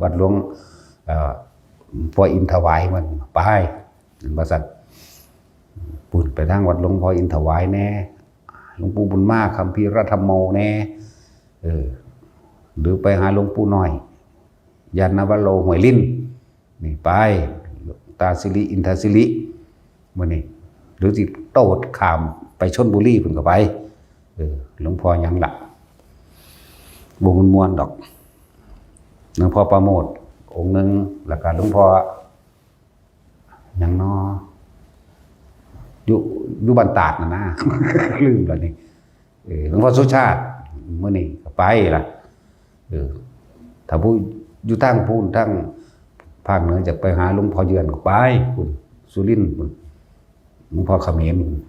วัดหลวง เอ่อ พ่ออินทร์ถวายมัน ไป ว่าซั่น พุ้น ไปทางวัดหลวงพ่ออินทร์ถวายแน่ หลวงปู่บุญมา คัมภีรธรรมโมแน่ เออ หรือไปหาหลวงปู่น้อย ยานนาวโร ห้วยลิ้น นี่ไป ตาสิริ อินทศิริ มื้อนี้ หรือสิโตดข้ามไปชลบุรีพุ้นก็ไป เออ หลวงพ่อหยังล่ะ บ่ม่วนๆดอก หลวงพ่อประโมทย์องค์หนึ่ง แล้วก็หลวงพ่อหยังน้อ อยู่ อยู่บ้านตาดน่ะนะ ลืมแล้วนี่ เออ หลวงพ่อสุชาติ มื้อนี้ก็ไปล่ะ เออ ถ้าผู้อยู่ทางพุ้น ทางภาคเหนือ อยากไปหาหลวงพ่อเยือนก็ไปพุ้น สุรินทร์พุ้น หลวงพ่อเขมรพุ้น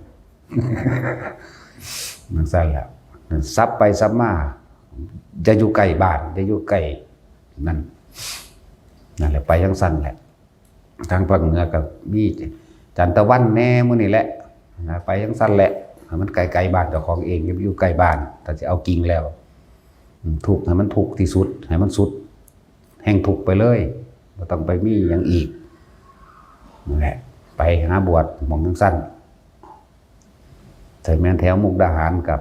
จั่งซั่นแหละ สับไปสับมา อย่าอยู่ใกล้บ้าน อย่าอยู่ใกล้นั่น นั่นแหละ ไปจั่งซั้นแหละ ทางภาคเหนือก็มีจันตะวันแหน่ มื้อนี้แหละนะ ไปจั่งซั้นแหละ ให้มันไกลๆบ้านเจ้าของเอง อย่าไปอยู่ใกล้บ้าน ถ้าสิเอาจริงแล้ว อืม ทุกข์ให้มันทุกข์ที่สุด ให้มันสุดแห่งทุกข์ไปเลย บ่ต้องไปมีหยังอีก นั่นแหละ ไปหาบวชหม่องจั่งซั้น ถ้าแม่นแถวมุกดาหารกับ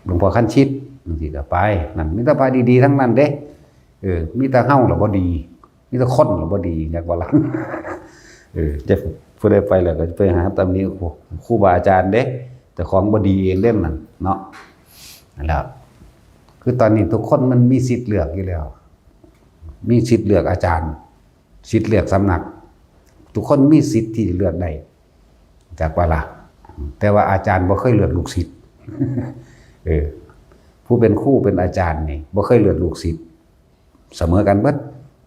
หลวงพ่อคันชิตจั่งซี้ก็ไป นั่นมีแต่พระดีๆทั้งนั้นเด้ เออ มีแต่เฮาล่ะบ่ดี มีแต่คนล่ะบ่ดี อยากว่าล่ะ เออ จะผู้ใดไปแล้วก็จะไปหาตำหนิครู ครูบาอาจารย์เด้ เจ้าของบ่ดีเองเด้นั่นเนาะ นั่นแหละ คือตอนนี้ทุกคนมันมีสิทธิ์เลือกอยู่แล้ว มีสิทธิ์เลือกอาจารย์ สิทธิ์เลือกสำนัก ทุกคนมีสิทธิ์ที่จะเลือกได้ จักว่าล่ะ แต่ว่าอาจารย์บ่เคยเลือกลูกศิษย์ เออ ผู้เป็นครูเป็นอาจารย์นี่บ่เคยเลือกลูกศิษย์ เสมอกันเบิด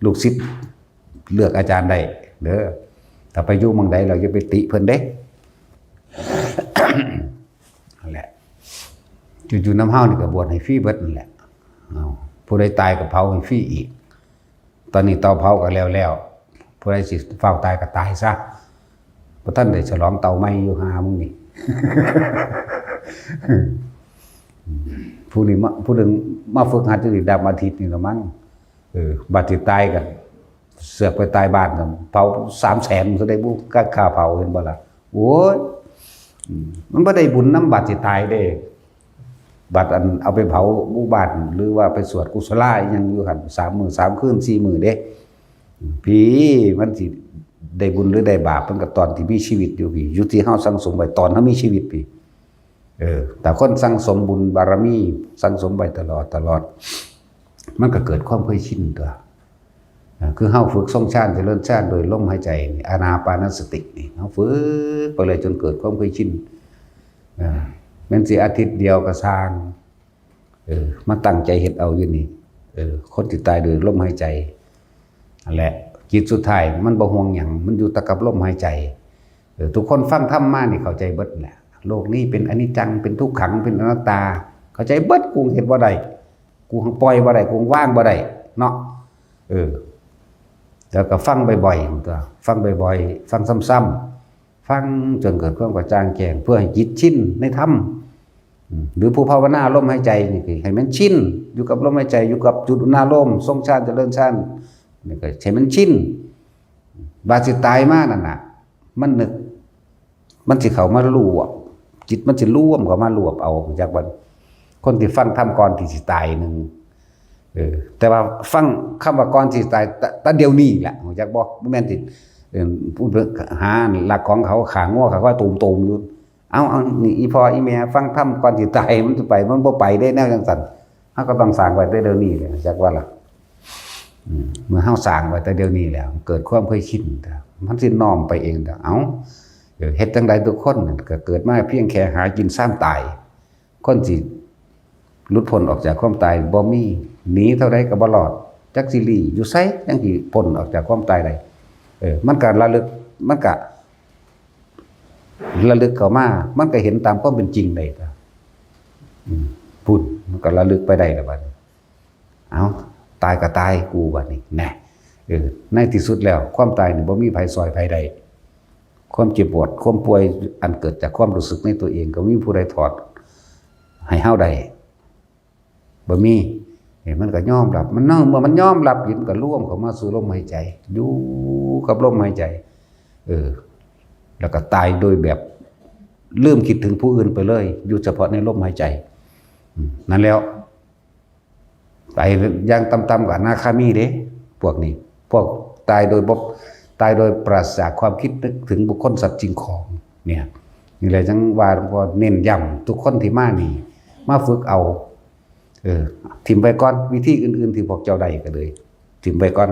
ลูกศิษย์เลือกอาจารย์ได้เด้อ ถ้าไปอยู่หม่องใดแล้วอย่าไปติเพิ่นเด้ นั่นแหละ อยู่ๆนำเฮานี่ก็บวชให้ฟรีเบิดนั่นแหละ เอ้า ผู้ใดตายก็เผาให้ฟรีอีก ตอนนี้เตาเผาก็แล้วๆ ผู้ใดสิฟ้าวตายก็ตายซะ บ่ทันได้ฉลองเตาใหม่อยู่ ห่ามึงนี่ ผู้นี้มา ผู้หนึ่งมาฝึกหัดอยู่นี่ดำอาทิตย์นี่ละมั้ง เออ บัดสิตายก็เสือกไปตายบ้านก็เผาสามแสนซะได้บุ ค่าเผา เห็นบ่ล่ะ โอ้ย อืม มันบ่ได้บุญนำบัดสิตายเด้ บัดอันเอาไปเผาหมู่บ้าน หรือว่าไปสวดกุศลาอิหยังอยู่หั่น สามมื้อสามคืน สี่มื้อเด้ พี่ มันสิได้บุญหรือได้บาป มันก็ตอนที่มีชีวิตอยู่พี่ อยู่ที่เฮาสั่งสมไว้ตอนเฮามีชีวิตพี่ เออ แต่คนสั่งสมบุญบารมี สั่งสมไว้ตลอดตลอด มันก็เกิดความเคยชินตั๊ว อ่า คือเฮาฝึกทรงฌานเจริญฌานโดยลมหายใจนี่ อานาปานสตินี่ เฮาฝึกไปเลยจนเกิดความเคยชิน อ่า แม่นสิอาทิตย์เดียวก็ซ่าง เออ มาตั้งใจเฮ็ดเอาอยู่นี่ เออ คนสิตายโดยลมหายใจ นั่นแหละ จิตสุดท้ายมันบ่ห่วงหยัง มันอยู่แต่กับลมหายใจ เออ ทุกคนฟังธรรมมานี่เข้าใจเบิดแหละ โลกนี้เป็นอนิจจัง เป็นทุกขัง เป็นอนัตตา เข้าใจเบิด กูเฮ็ดบ่ได้ กูปล่อยบ่ได้ กูวางบ่ได้ เนาะ เออ แล้วก็ฟังบ่อยๆตั๊ว ฟังบ่อยๆ ฟังซ้ำๆ ฟังจนเกิดความกระจ่างแจ้ง เพื่อให้จิตชินในธรรม อืม หรือผู้ภาวนาลมหายใจนี่ก็ให้มันชิน อยู่กับลมหายใจ อยู่กับจุดอุณาโลม ทรงฌานเจริญฌาน นี่ก็ให้มันชิน บาดสิตายมานั่นน่ะ มันนึก มันสิเข้ามารวบ จิตมันสิรวมเข้ามารวบเอา จักว่า คนที่ฟังธรรมก่อนที่สิตายหนึ่ง เออ แต่ว่าฟังคำว่าก่อนสิตาย แต่ แต่เดี๋ยวนี้แหละ รู้จักบ่ บ่แม่นสิ เออ ผู้หาลักของเขา ฆ่างัวฆ่าควาย ตูมๆอยู่ เอา เอา นี่ อีพ่ออีแม่ฟังธรรมก่อนสิตาย มันสิไป มันบ่ไปเด้ แนวจั่งซั้น เฮาก็ต้องสร้างไว้แต่เดี๋ยวนี้แหละ จักว่าล่ะ อืม เมื่อเฮาสร้างไว้แต่เดี๋ยวนี้แล้ว เกิดความเคยชิน มันสิน้อมไปเอง เอ้า เออ เฮ็ดจั่งใดทุกคนก็เกิดมาเพียงแค่หากินซ่ามตาย คนสิหลุดพ้นออกจากความตายบ่มี หนีเท่าใดก็บ่รอด จักสิลี้อยู่ไสจั่งสิพ้นออกจากความตายได้ เออ มันก็ระลึก มันก็ระลึกเข้ามา มันก็เห็นตามความเป็นจริงได้ อืม พุ้น มันก็ระลึกไปได้แล้วบัดนี้ เอ้า ตายก็ตายกูบัดนี้ แน่ เออ ในที่สุดแล้ว ความตายนี่บ่มีไผซ่อยไผได้ ความเจ็บปวด ความป่วยอันเกิดจากความรู้สึกในตัวเอง ก็บ่มีผู้ใดถอดให้เฮาได้ บ่มี เห็นมันก็ยอมรับ มันเนาะ เมื่อมันยอมรับ มันก็รวมเข้ามาสู่ลมหายใจ อยู่กับลมหายใจ เออ แล้วก็ตายโดยแบบลืมคิดถึงผู้อื่นไปเลย อยู่เฉพาะในลมหายใจ อืม นั่นแล้ว ไปอย่างต่ำๆก็อนาคามีเด้ พวกนี้ พวกตายโดยบ่ ตายโดยปราศจากความคิดนึกถึงบุคคลสัตว์สิ่งของ เนี่ย นี่แหละจั่งว่าหลวงพ่อเน้นย้ำทุกคนที่มานี่ มาฝึกเอา เออ ถิ่มไว้ก่อน วิธีอื่นๆที่พวกเจ้าได้ก็เลย ถิ่มไว้ก่อน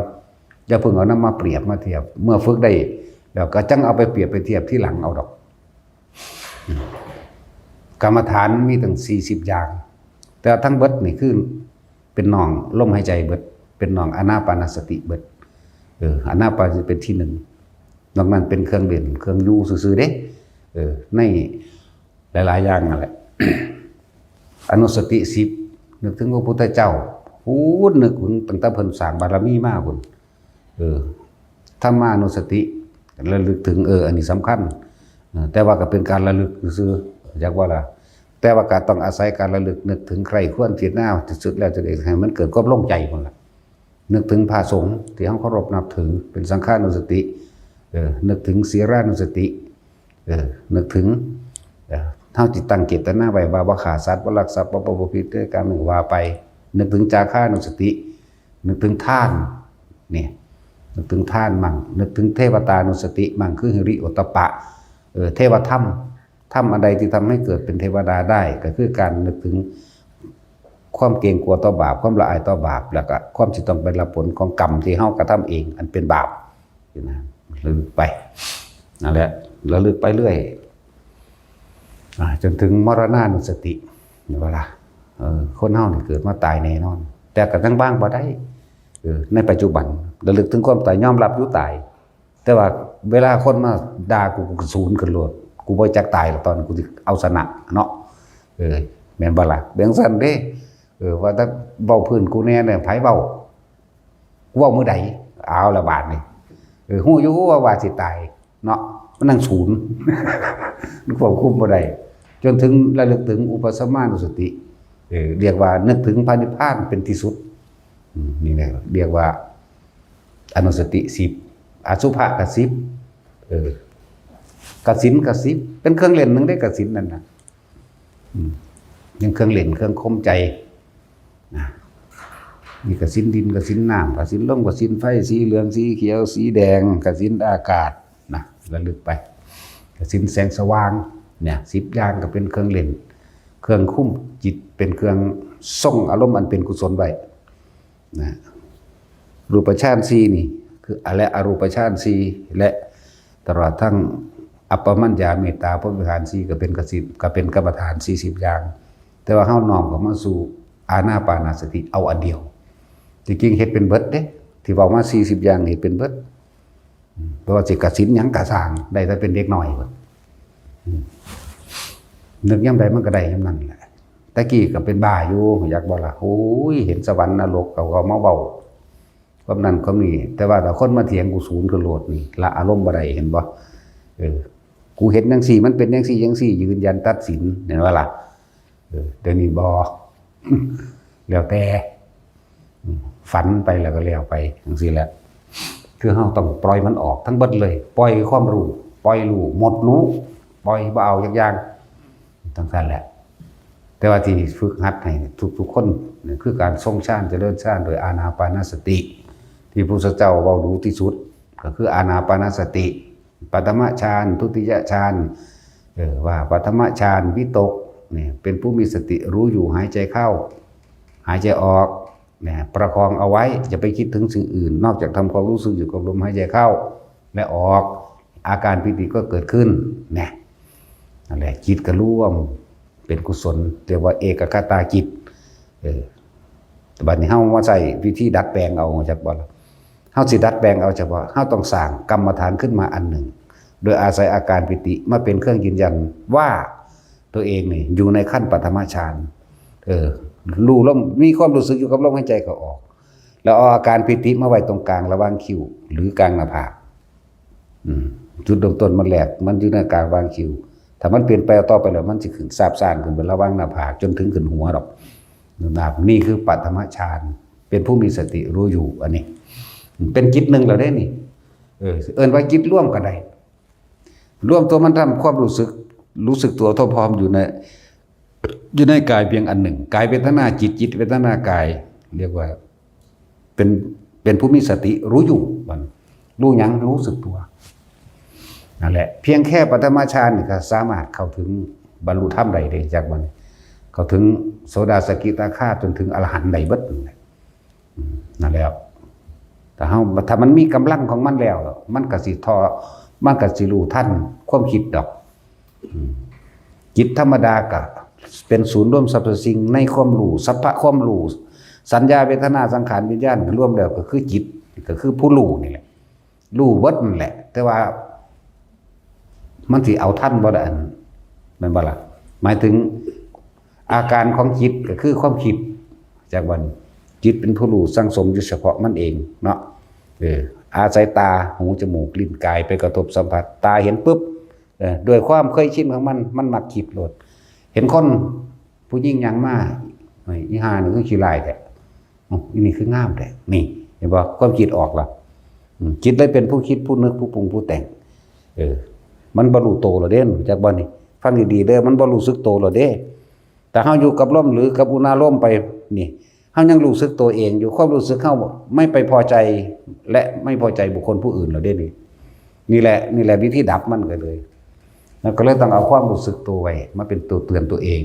อย่าเพิ่งเอานำมาเปรียบมาเทียบ เมื่อฝึกได้แล้วก็จั่งเอาไปเปรียบไปเทียบทีหลังเอาดอก กรรมฐานมีตั้งสี่สิบอย่าง แต่ทั้งเบิดนี่คือเป็นน้องลมหายใจเบิด เป็นน้องอานาปานสติเบิด เออ อานาปานสติเป็นที่หนึ่ง นอกนั้นเป็นเครื่องเล่น เครื่องอยู่ซื่อๆเด้ เออ ในหลายๆอย่างนั่นแหละ อนุสติสิบ นึกถึงพระพุทธเจ้า พูดนึกถึงตั้งแต่เพิ่นสร้างบารมีมาพุ้น เออ ธรรมานุสติ ระลึกถึง เออ อันนี้สำคัญ เออ แต่ว่าก็เป็นการระลึกซื่อๆ อยากว่าล่ะ แต่ว่าก็ต้องอาศัยการระลึกนึกถึงใคร่ครวญพิจารณาที่สุดแล้วจะได้ให้มันเกิดความลงใจพุ้นล่ะ นึกถึงพระสงฆ์ที่เราเคารพนับถือ เป็นสังฆานุสติ เออ นึกถึงศีลานุสติ เออ นึกถึง เออ เราจิตตั้งเจตนาไว้ว่าบ่ฆ่าสัตว์ บ่ลักทรัพย์ บ่ประพฤติผิดในกาม ว่าไป นึกถึงจาคานุสติ นึกถึงทาน เนี่ย นึกถึงทานมั่ง นึกถึงเทวตานุสติมั่ง คือหิริโอตตัปปะ เออ เทวธรรม ธรรมอันใดที่ทำให้เกิดเป็นเทวดาได้ ก็คือการนึกถึงความเกรงกลัวต่อบาป ความละอายต่อบาป แล้วก็ความที่ต้องไปรับผลของกรรมที่เรากระทำเอง อันเป็นบาป นะ ระลึกไป นั่นแหละ ระลึกไปเรื่อย อ่า จนถึงมรณานุสติ เห็นบ่ล่ะ เออ คนเราเนี่ยเกิดมาตายแน่นอน แต่ก็ยังวางบ่ได้ เออ ในปัจจุบัน ระลึกถึงความตาย ยอมรับอยู่ตาย แต่ว่าเวลาคนมาด่ากู กูก็สูนขึ้นโลด กูบ่จักตายหรอก ตอนนั้นกูสิเอาชนะเนาะ เออ แม่นบ่ล่ะ เป็นจั่งซั้นเด้ เออ ว่าแต่เว้าพื้นกูแน่เนี่ย ไผเว้า กูเว้ามื้อใด เอาละบาดนี่ เออ ฮู้อยู่ว่า ว่าสิตายเนาะ มันนั่งสูน มันควบคุมบ่ได้ จนถึงระลึกถึงอุปสมานุสติ เออ เรียกว่านึกถึงพระนิพพานเป็นที่สุด อืม นี่แหละเรียกว่าอนุสติสิบ อสุภะก็สิบ เออ กสิณก็สิบ เป็นเครื่องเล่นหนึ่งได้กสิณนั่นน่ะ อืม ยังเครื่องเล่นเครื่องข่มใจ นะ มีกสิณดิน กสิณน้ำ กสิณลม กสิณไฟ สีเหลือง สีเขียว สีแดง กสิณอากาศ นะ ระลึกไป กสิณแสงสว่าง เนี่ย สิบอย่างก็เป็นเครื่องเล่น เครื่องคุมจิต เป็นเครื่องทรงอารมณ์อันเป็นกุศลไว้ นะ รูปฌานสี่นี่ คือ และอรูปฌานสี่ และตลอดทั้งอัปปมัญญา เมตตา พรหมวิหารสี่ ก็เป็นกสิณ ก็เป็นกรรมฐานสี่สิบอย่าง แต่ว่าเราน้อมเข้ามาสู่อานาปานสติเอาอันเดียว ที่จริงเฮ็ดเป็นเบิดเด้ ที่เว้ามาสี่สิบอย่างเฮ็ดเป็นเบิด อืม บ่ว่าสิกสิณหยังก็ซ่าง ได้แต่เป็นเด็กน้อยพุ้น อืม นึกยามใดมันก็ได้ยามนั้นแหละ แต่กี้ก็เป็นบ้าอยู่ อยากบ่ล่ะ โอ้ย เห็นสวรรค์นรก เขาก็มาเว้า ความนั้นความนี้ แต่ว่าถ้าคนมาเถียงกูสูนขึ้นโลดนี่ ละอารมณ์บ่ได้ เห็นบ่ เออ กูเห็นจั่งซี้ มันเป็นจั่งซี้จั่งซี้ ยืนยันตัดสิน เห็นบ่ล่ะ เออ เดี๋ยวนี้บ่ แล้วแต่ อืม ฝันไปแล้วก็แล้วไปจั่งซี้แหละ คือเราต้องปล่อยมันออกทั้งเบิดเลย ปล่อยความรู้ ปล่อยรู้ หมดรู้ ปล่อยบ่เอาจักอย่าง จั่งซั้นแหละ แต่ว่าที่ฝึกหัดให้ทุกๆคนนี่คือการทรงฌาน เจริญฌานโดยอานาปานสติ ที่พระพุทธเจ้าเว้าดูที่สุด ก็คืออานาปานสติ ปฐมฌาน ทุติยฌาน เออ ว่าปฐมฌานวิตก เนี่ย เป็นผู้มีสติรู้อยู่ หายใจเข้า หายใจออก เนี่ย ประคองเอาไว้ อย่าไปคิดถึงสิ่งอื่น นอกจากทำความรู้สึกอยู่กับลมหายใจเข้า และออก อาการปีติก็เกิดขึ้น เนี่ย นั่นแหละ จิตก็รวม เป็นกุศล เรียกว่าเอกัคคตาจิต เออ บัดนี้เรามาใช้วิธีดัดแปลงเอา จักบ่ล่ะ เราสิดัดแปลงเอาเฉพาะ เราต้องสร้างกรรมฐานขึ้นมาอันหนึ่ง โดยอาศัยอาการปีติมาเป็นเครื่องยืนยันว่าตัวเองนี่อยู่ในขั้นปฐมฌาน เออ รู้ลม มีความรู้สึกอยู่กับลมหายใจเข้าออก แล้วเอาอาการปีติมาไว้ตรงกลางระหว่างคิ้ว หรือกลางหน้าผาก อืม จุดเริ่มต้นมันแรก มันอยู่ในกลางระหว่างคิ้ว ถ้ามันเปลี่ยนไปต่อไปแล้ว มันสิขึ้นซาบซ่านขึ้นไประหว่างหน้าผาก จนถึงขึ้นหัวดอก นั่นน่ะ นี่คือปฐมฌาน เป็นผู้มีสติรู้อยู่ อันนี้ เป็นจิตหนึ่งแล้วเด้นี่ เออ เอิ้นว่าจิตรวมก็ได้ รวมตัวมันทำความรู้สึก รู้สึกตัวทั่วพร้อมอยู่ใน อยู่ในกายเพียงอันหนึ่ง กายเวทนาจิต จิตเวทนากาย เรียกว่า เป็น เป็นผู้มีสติรู้อยู่ มัน รู้หยัง รู้สึกตัว นั่นแหละ เพียงแค่ปฐมฌานนี่ก็สามารถเข้าถึงบรรลุธรรมได้เลย จักมัน เข้าถึงโสดาสกิทาคาจนถึงอรหันต์ได้เบิดนั่นแหละ อืม นั่นแหละ ถ้าเฮา ถ้ามันมีกำลังของมันแล้ว มันก็สิทอ มันก็สิรู้ทันความคิดดอก อืม จิตธรรมดาก็เป็นศูนย์รวมสรรพสิ่งในความรู้ สัพพะความรู้ สัญญา เวทนา สังขาร วิญญาณ รวมแล้วก็คือจิต ก็คือผู้รู้นี่แหละ รู้เบิดนั่นแหละ แต่ว่ามันสิเอาทันบ่ได้ อัน แม่นบ่ล่ะ หมายถึงอาการของจิตก็คือความคิด จากวันจิตเป็นผู้รู้สั่งสมอยู่เฉพาะมันเองเนาะ เออ อาศัยตา หู จมูก ลิ้น กาย ไปกระทบสัมผัส ตาเห็นปุ๊บ เออ ด้วยความเคยชินของมัน มันมักคิดโลด เห็นคนผู้หญิงย่างมา เฮ้ย อีห่านี่คือขี้ร้ายแท้ อ๋อ อีนี่คืองามแท้ นี่ เห็นบ่ ความคิดออกละ อืม จิตเลยเป็นผู้คิด ผู้นึก ผู้ปรุง ผู้แต่ง เออ มันบ่รู้โตแล้วเด้ จากบ่นี่ ฟังดีๆเด้อ มันบ่รู้สึกโตแล้วเด้ แต่เฮาอยู่กับลมหรือกับอุณาโลมไป นี่ เฮายังรู้สึกตัวเองอยู่ ความรู้สึกเฮาไม่ไปพอใจ และไม่พอใจบุคคลผู้อื่นแล้วเด้นี่ นี่แหละ นี่แหละวิธีดับมันก็เลย แล้วก็เลยต้องเอาความรู้สึกตัวไว้มาเป็นตัวเตือนตัวเอง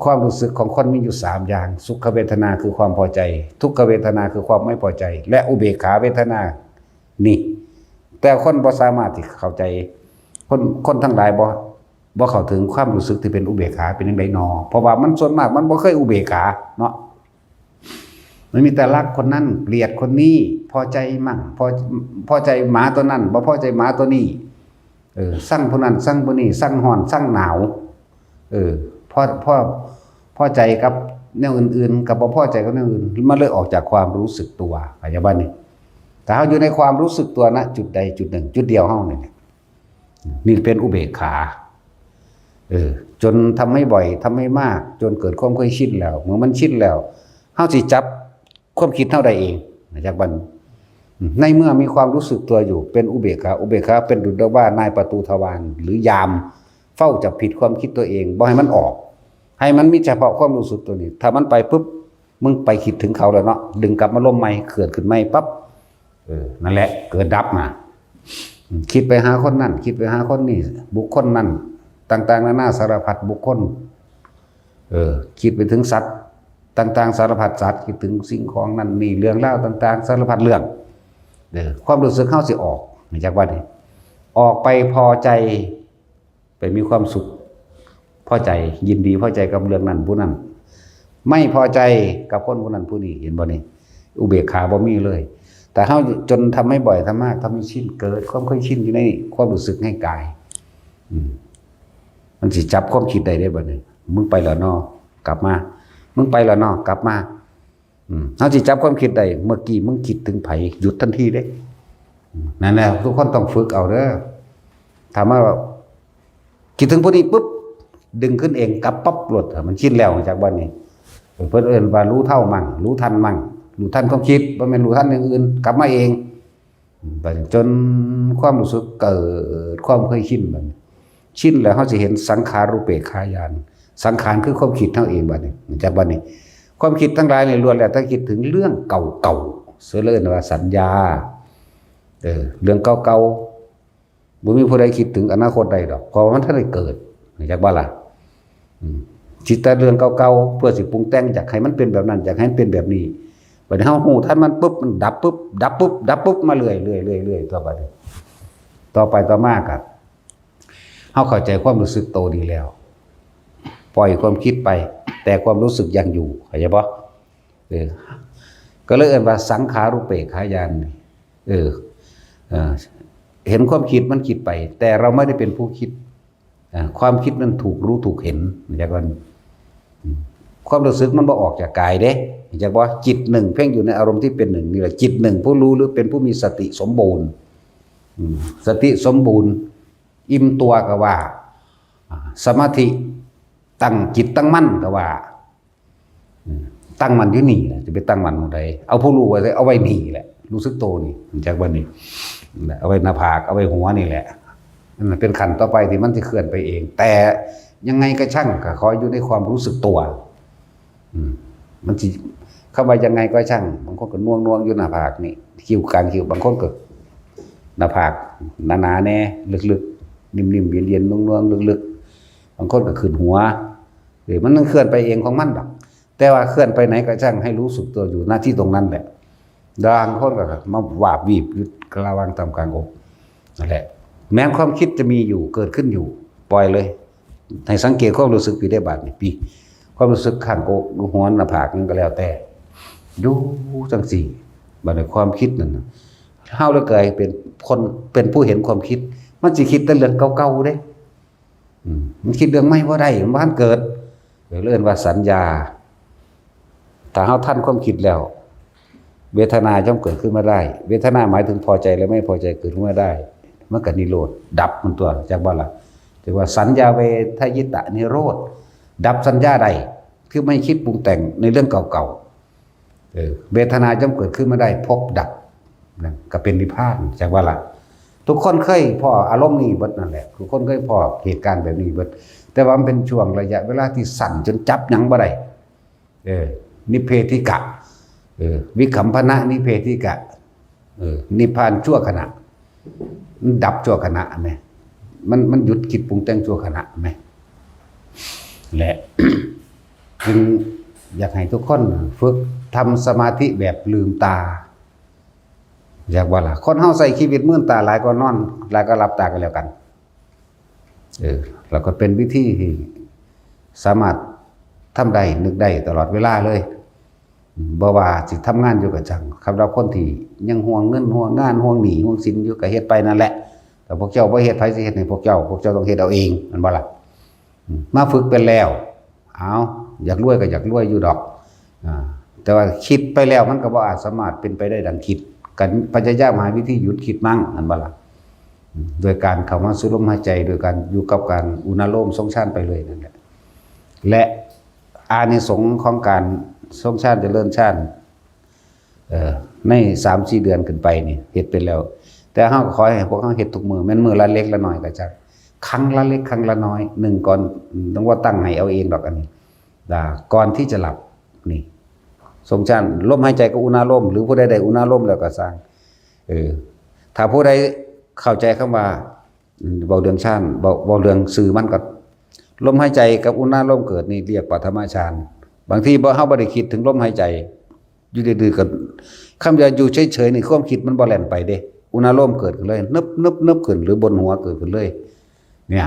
ความรู้สึกของคนมีอยู่สามอย่าง สุขเวทนาคือความพอใจ ทุกขเวทนาคือความไม่พอใจ และอุเบกขาเวทนา นี่ แต่คนบ่สามารถที่เข้าใจ คน คนทั้งหลายบ่ บ่เข้าถึงความรู้สึกที่เป็นอุเบกขาเป็นจั่งใดนอ เพราะว่ามันส่วนมากมันบ่เคยอุเบกขาเนาะ มันมีแต่รักคนนั้น เกลียดคนนี้ พอใจมั่ง พอ พอใจหมาตัวนั้น บ่พอใจหมาตัวนี้ เออ ซังผู้นั้น ซังผู้นี้ ซังร้อน ซังหนาว เออ พอ พอ พอใจกับแนวอื่นๆ กับบ่พอใจกับแนวอื่น มันเลยออกจากความรู้สึกตัว เข้าใจบ่นี่ ถ้าเฮาอยู่ในความรู้สึกตัว ณ จุดใดจุดหนึ่ง จุดเดียวเฮานี่แหละ นี่เป็นอุเบกขา เออ จนทำให้บ่อย ทำให้มาก จนเกิดความเคยชินแล้ว เมื่อมันชินแล้ว เฮาสิจับความคิดเฮาได้เอง จากบัดนี้ ในเมื่อมีความรู้สึกตัวอยู่ เป็นอุเบกขา อุเบกขาเป็นดุจดังว่านายประตูทวาร หรือยามเฝ้าจับผิดความคิดตัวเอง บ่ให้มันออก ให้มันมีเฉพาะความรู้สึกตัวนี้ ถ้ามันไปปุ๊บ มึงไปคิดถึงเขาแล้วเนาะ ดึงกลับมาลมใหม่ เกิดขึ้นใหม่ปั๊บ เออ นั่นแหละ เกิดดับมา อืม คิดไปหาคนนั่น คิดไปหาคนนี่ บุคคลนั่น ต่างๆ นานาสารพัดบุคคล เออ คิดไปถึงสัตว์ต่างๆ สารพัดสัตว์ คิดถึงสิ่งของนั่นนี่ เรื่องราวต่างๆ สารพัดเรื่อง เออ ความรู้สึกเฮาสิออก จากบัดนี้ ออกไปพอใจ ไปมีความสุข พอใจ ยินดีพอใจกับเรื่องนั้นผู้นั้น ไม่พอใจกับคนผู้นั้นผู้นี้ เห็นบ่นี่ อุเบกขาบ่มีเลย แต่เฮาจนทำให้บ่อย ทำมาก ทำให้ชิน เกิดความเคยชินอยู่ในความรู้สึกในกาย อืม มันสิจับความคิดได้เด้บัดนี้ มึงไปแล้วเนาะ กลับมา มึงไปแล้วเนาะ กลับมา อืม เฮาสิจับความคิดได้ เมื่อกี้มึงคิดถึงไผ หยุดทันทีเด้ อืม นั่นแหละ ทุกคนต้องฝึกเอาเด้อ ถ้ามาแบบ คิดถึงผู้นี้ปุ๊บ ดึงขึ้นเอง กลับปั๊บโลด มันชินแล้ว จากบัดนี้ เพิ่นเอิ้นว่ารู้เท่ามั่ง รู้ทันมั่ง รู้ทันความคิด บ่แม่นรู้ทันอย่างอื่น กลับมาเอง บัดนี้จนความรู้สึกเกิดความเคยชิน บัดนี้ ชินแล้วเฮาสิเห็นสังขารูปเปกขาญาณ สังขารคือความคิดเฮาเอง บัดนี้ จากบัดนี้ ความคิดทั้งหลายนี่ล้วนแล้วแต่คิดถึงเรื่องเก่าๆ เสียเลยว่าสัญญา เออ เรื่องเก่าๆ บ่มีผู้ใดคิดถึงอนาคตได้ดอก เพราะว่ามันทันได้เกิด จากบ่ล่ะ อืม คิดแต่เรื่องเก่าๆ เพื่อสิปรุงแต่ง อยากให้มันเป็นแบบนั้น อยากให้มันเป็นแบบนี้ บัดนี้เฮารู้ทันมันปุ๊บ มันดับปุ๊บ ดับปุ๊บ ดับปุ๊บ มาเรื่อยๆ เรื่อยๆ เรื่อยๆ ต่อไป ต่อไปต่อมาก็ เฮาเข้าใจความรู้สึกโตดีแล้ว ปล่อยความคิดไป แต่ความรู้สึกยังอยู่ เข้าใจบ่ เออ ก็เลยเอิ้นว่าสังขารูปเปกขาญาณ เออ เออ เห็นความคิดมันคิดไป แต่เราไม่ได้เป็นผู้คิด อ่า ความคิดมันถูกรู้ถูกเห็น เข้าใจก่อน อืม ความรู้สึกมันบ่ออกจากกายเด้ เข้าใจบ่ จิตหนึ่งเพ่งอยู่ในอารมณ์ที่เป็นหนึ่งนี่แหละ จิตหนึ่งผู้รู้หรือเป็นผู้มีสติสมบูรณ์ อืม สติสมบูรณ์ อิ่มตัวก็ว่า อ่า สมาธิตั้งจิตตั้งมั่นก็ว่า อืม ตั้งมั่นอยู่นี่แหละ จะไปตั้งมั่นตรงใด เอาผู้รู้ไว้เลย เอาไว้นี่แหละ รู้สึกโตนี่ จากวันนี้ นั่นแหละ เอาไว้หน้าผาก เอาไว้หัวนี่แหละ นั่นแหละเป็นขั้นต่อไปที่มันจะเคลื่อนไปเอง แต่ยังไงก็ช่าง ก็ขออยู่ในความรู้สึกตัว อืม มันสิ คำว่ายังไงก็ช่าง บางคนก็น่วงๆ อยู่หน้าผากนี่ คิ้ว กลางคิ้ว บางคนก็หน้าผากหนาๆ แน่ ลึกๆ นิ่มๆ เย็นๆ น่วงๆ ลึกๆ บางคนก็ขึ้นหัว เออ มันต้องเคลื่อนไปเองของมันดอก แต่ว่าเคลื่อนไปไหนก็ช่าง ให้รู้สึกตัวอยู่หน้าที่ตรงนั้นแหละ บางคนก็มาวาบวีบอยู่ระหว่างท่ามกลางอก นั่นแหละ แม้ความคิดจะมีอยู่ เกิดขึ้นอยู่ ปล่อยเลย ให้สังเกตความรู้สึกอยู่ได้บัดนี้ ปี ความรู้สึกข้างอก หัว หน้าผาก นั่นก็แล้วแต่ อยู่จังซี่ บัดนี้ความคิดนั่นน่ะ เฮาเลยกลายเป็นคน เป็นผู้เห็นความคิด มันสิคิดแต่เรื่องเก่าๆ เด้ อืม มันคิดเรื่องใหม่บ่ได้ มันบ่ทันเกิด เออ เอิ้นว่าสัญญา ถ้าเฮาทันความคิดแล้ว เวทนาย่อมเกิดขึ้นมาได้ เวทนาหมายถึงพอใจและไม่พอใจเกิดขึ้นมาได้ มันก็นิโรธดับมันตัว จักบ่ล่ะ เรียกว่าสัญญาเวทยิตะนิโรธ ดับสัญญาได้ คือไม่คิดปรุงแต่งในเรื่องเก่าๆ เออ เวทนาย่อมเกิดขึ้นมาได้ ภพดับ นั่นก็เป็นนิพพาน จักบ่ล่ะ ทุกคนเคยพ้ออารมณ์นี้เบิดนั่นแหละ ทุกคนเคยพ้อเหตุการณ์แบบนี้เบิด แต่ว่ามันเป็นช่วงระยะเวลาที่สั้นจนจับหยังบ่ได้ เออ นิพเพธิกะ เออ วิคัมพนะนิพเพธิกะ เออ นิพพานชั่วขณะ มันดับชั่วขณะไหม มัน มันหยุดคิดปรุงแต่งชั่วขณะไหม และ จึงอยากให้ทุกคนฝึกทำสมาธิแบบลืมตา อยากว่าล่ะ คนเฮาใช้ชีวิตมืนตาหลายกว่านอน หลายกว่าหลับตากันแล้วกัน เออ แล้วก็เป็นวิธีที่สามารถทำได้ นึกได้ตลอดเวลาเลย อืม บ่ว่าสิทำงานอยู่ก็ช่าง สำหรับคนที่ยังห่วงเงิน ห่วงงาน ห่วงหนี้ ห่วงสินอยู่ก็เฮ็ดไปนั่นแหละ แต่พวกเจ้าบ่เฮ็ด ไผสิเฮ็ดให้พวกเจ้า พวกเจ้าต้องเฮ็ดเอาเอง แม่นบ่ล่ะ อืม มาฝึกเป็นแล้ว เอา อยากรวยก็อยากรวยอยู่ดอก อ่า แต่ว่าคิดไปแล้วมันก็บ่อาจสามารถเป็นไปได้ดังคิด กันพยายามหาวิธีหยุดคิดมั่ง แม่นบ่ล่ะ อืม โดยการเข้ามาสู่ลมหายใจ โดยการอยู่กับการอุณาโลมทรงฌานไปเลยนั่นแหละ และอานิสงส์ของการทรงฌานเจริญฌาน เอ่อ ในสามสี่เดือนขึ้นไปนี่ เฮ็ดเป็นแล้ว แต่เฮาก็ขอให้พวกเฮาเฮ็ดทุกมื้อ แม่นมื้อละเล็กละน้อยก็จัก ครั้งละเล็กครั้งละน้อย หนึ่งก่อน ต้องว่าตั้งให้เอาเองดอกอันนี้ อ่า ก่อนที่จะหลับ นี่ ทรงฌาน ลมหายใจกับอุณาโลม หรือผู้ใดได้อุณาโลมแล้วก็ซ่าง เออ ถ้าผู้ใดเข้าใจคำว่า อืม เว้าเรื่องฌาน เว้า เว้าเรื่องชื่อมันก็ ลมหายใจกับอุณาโลมเกิดนี่เรียกปฐมฌาน บางทีบ่ เฮาบ่ได้คิดถึงลมหายใจ อยู่ดื้อๆก็ คำว่าอยู่เฉยๆนี่ความคิดมันบ่แล่นไปเด้ อุณาโลมเกิดขึ้นเลย นึบๆๆขึ้น หรือบนหัวเกิดขึ้นเลย เนี่ย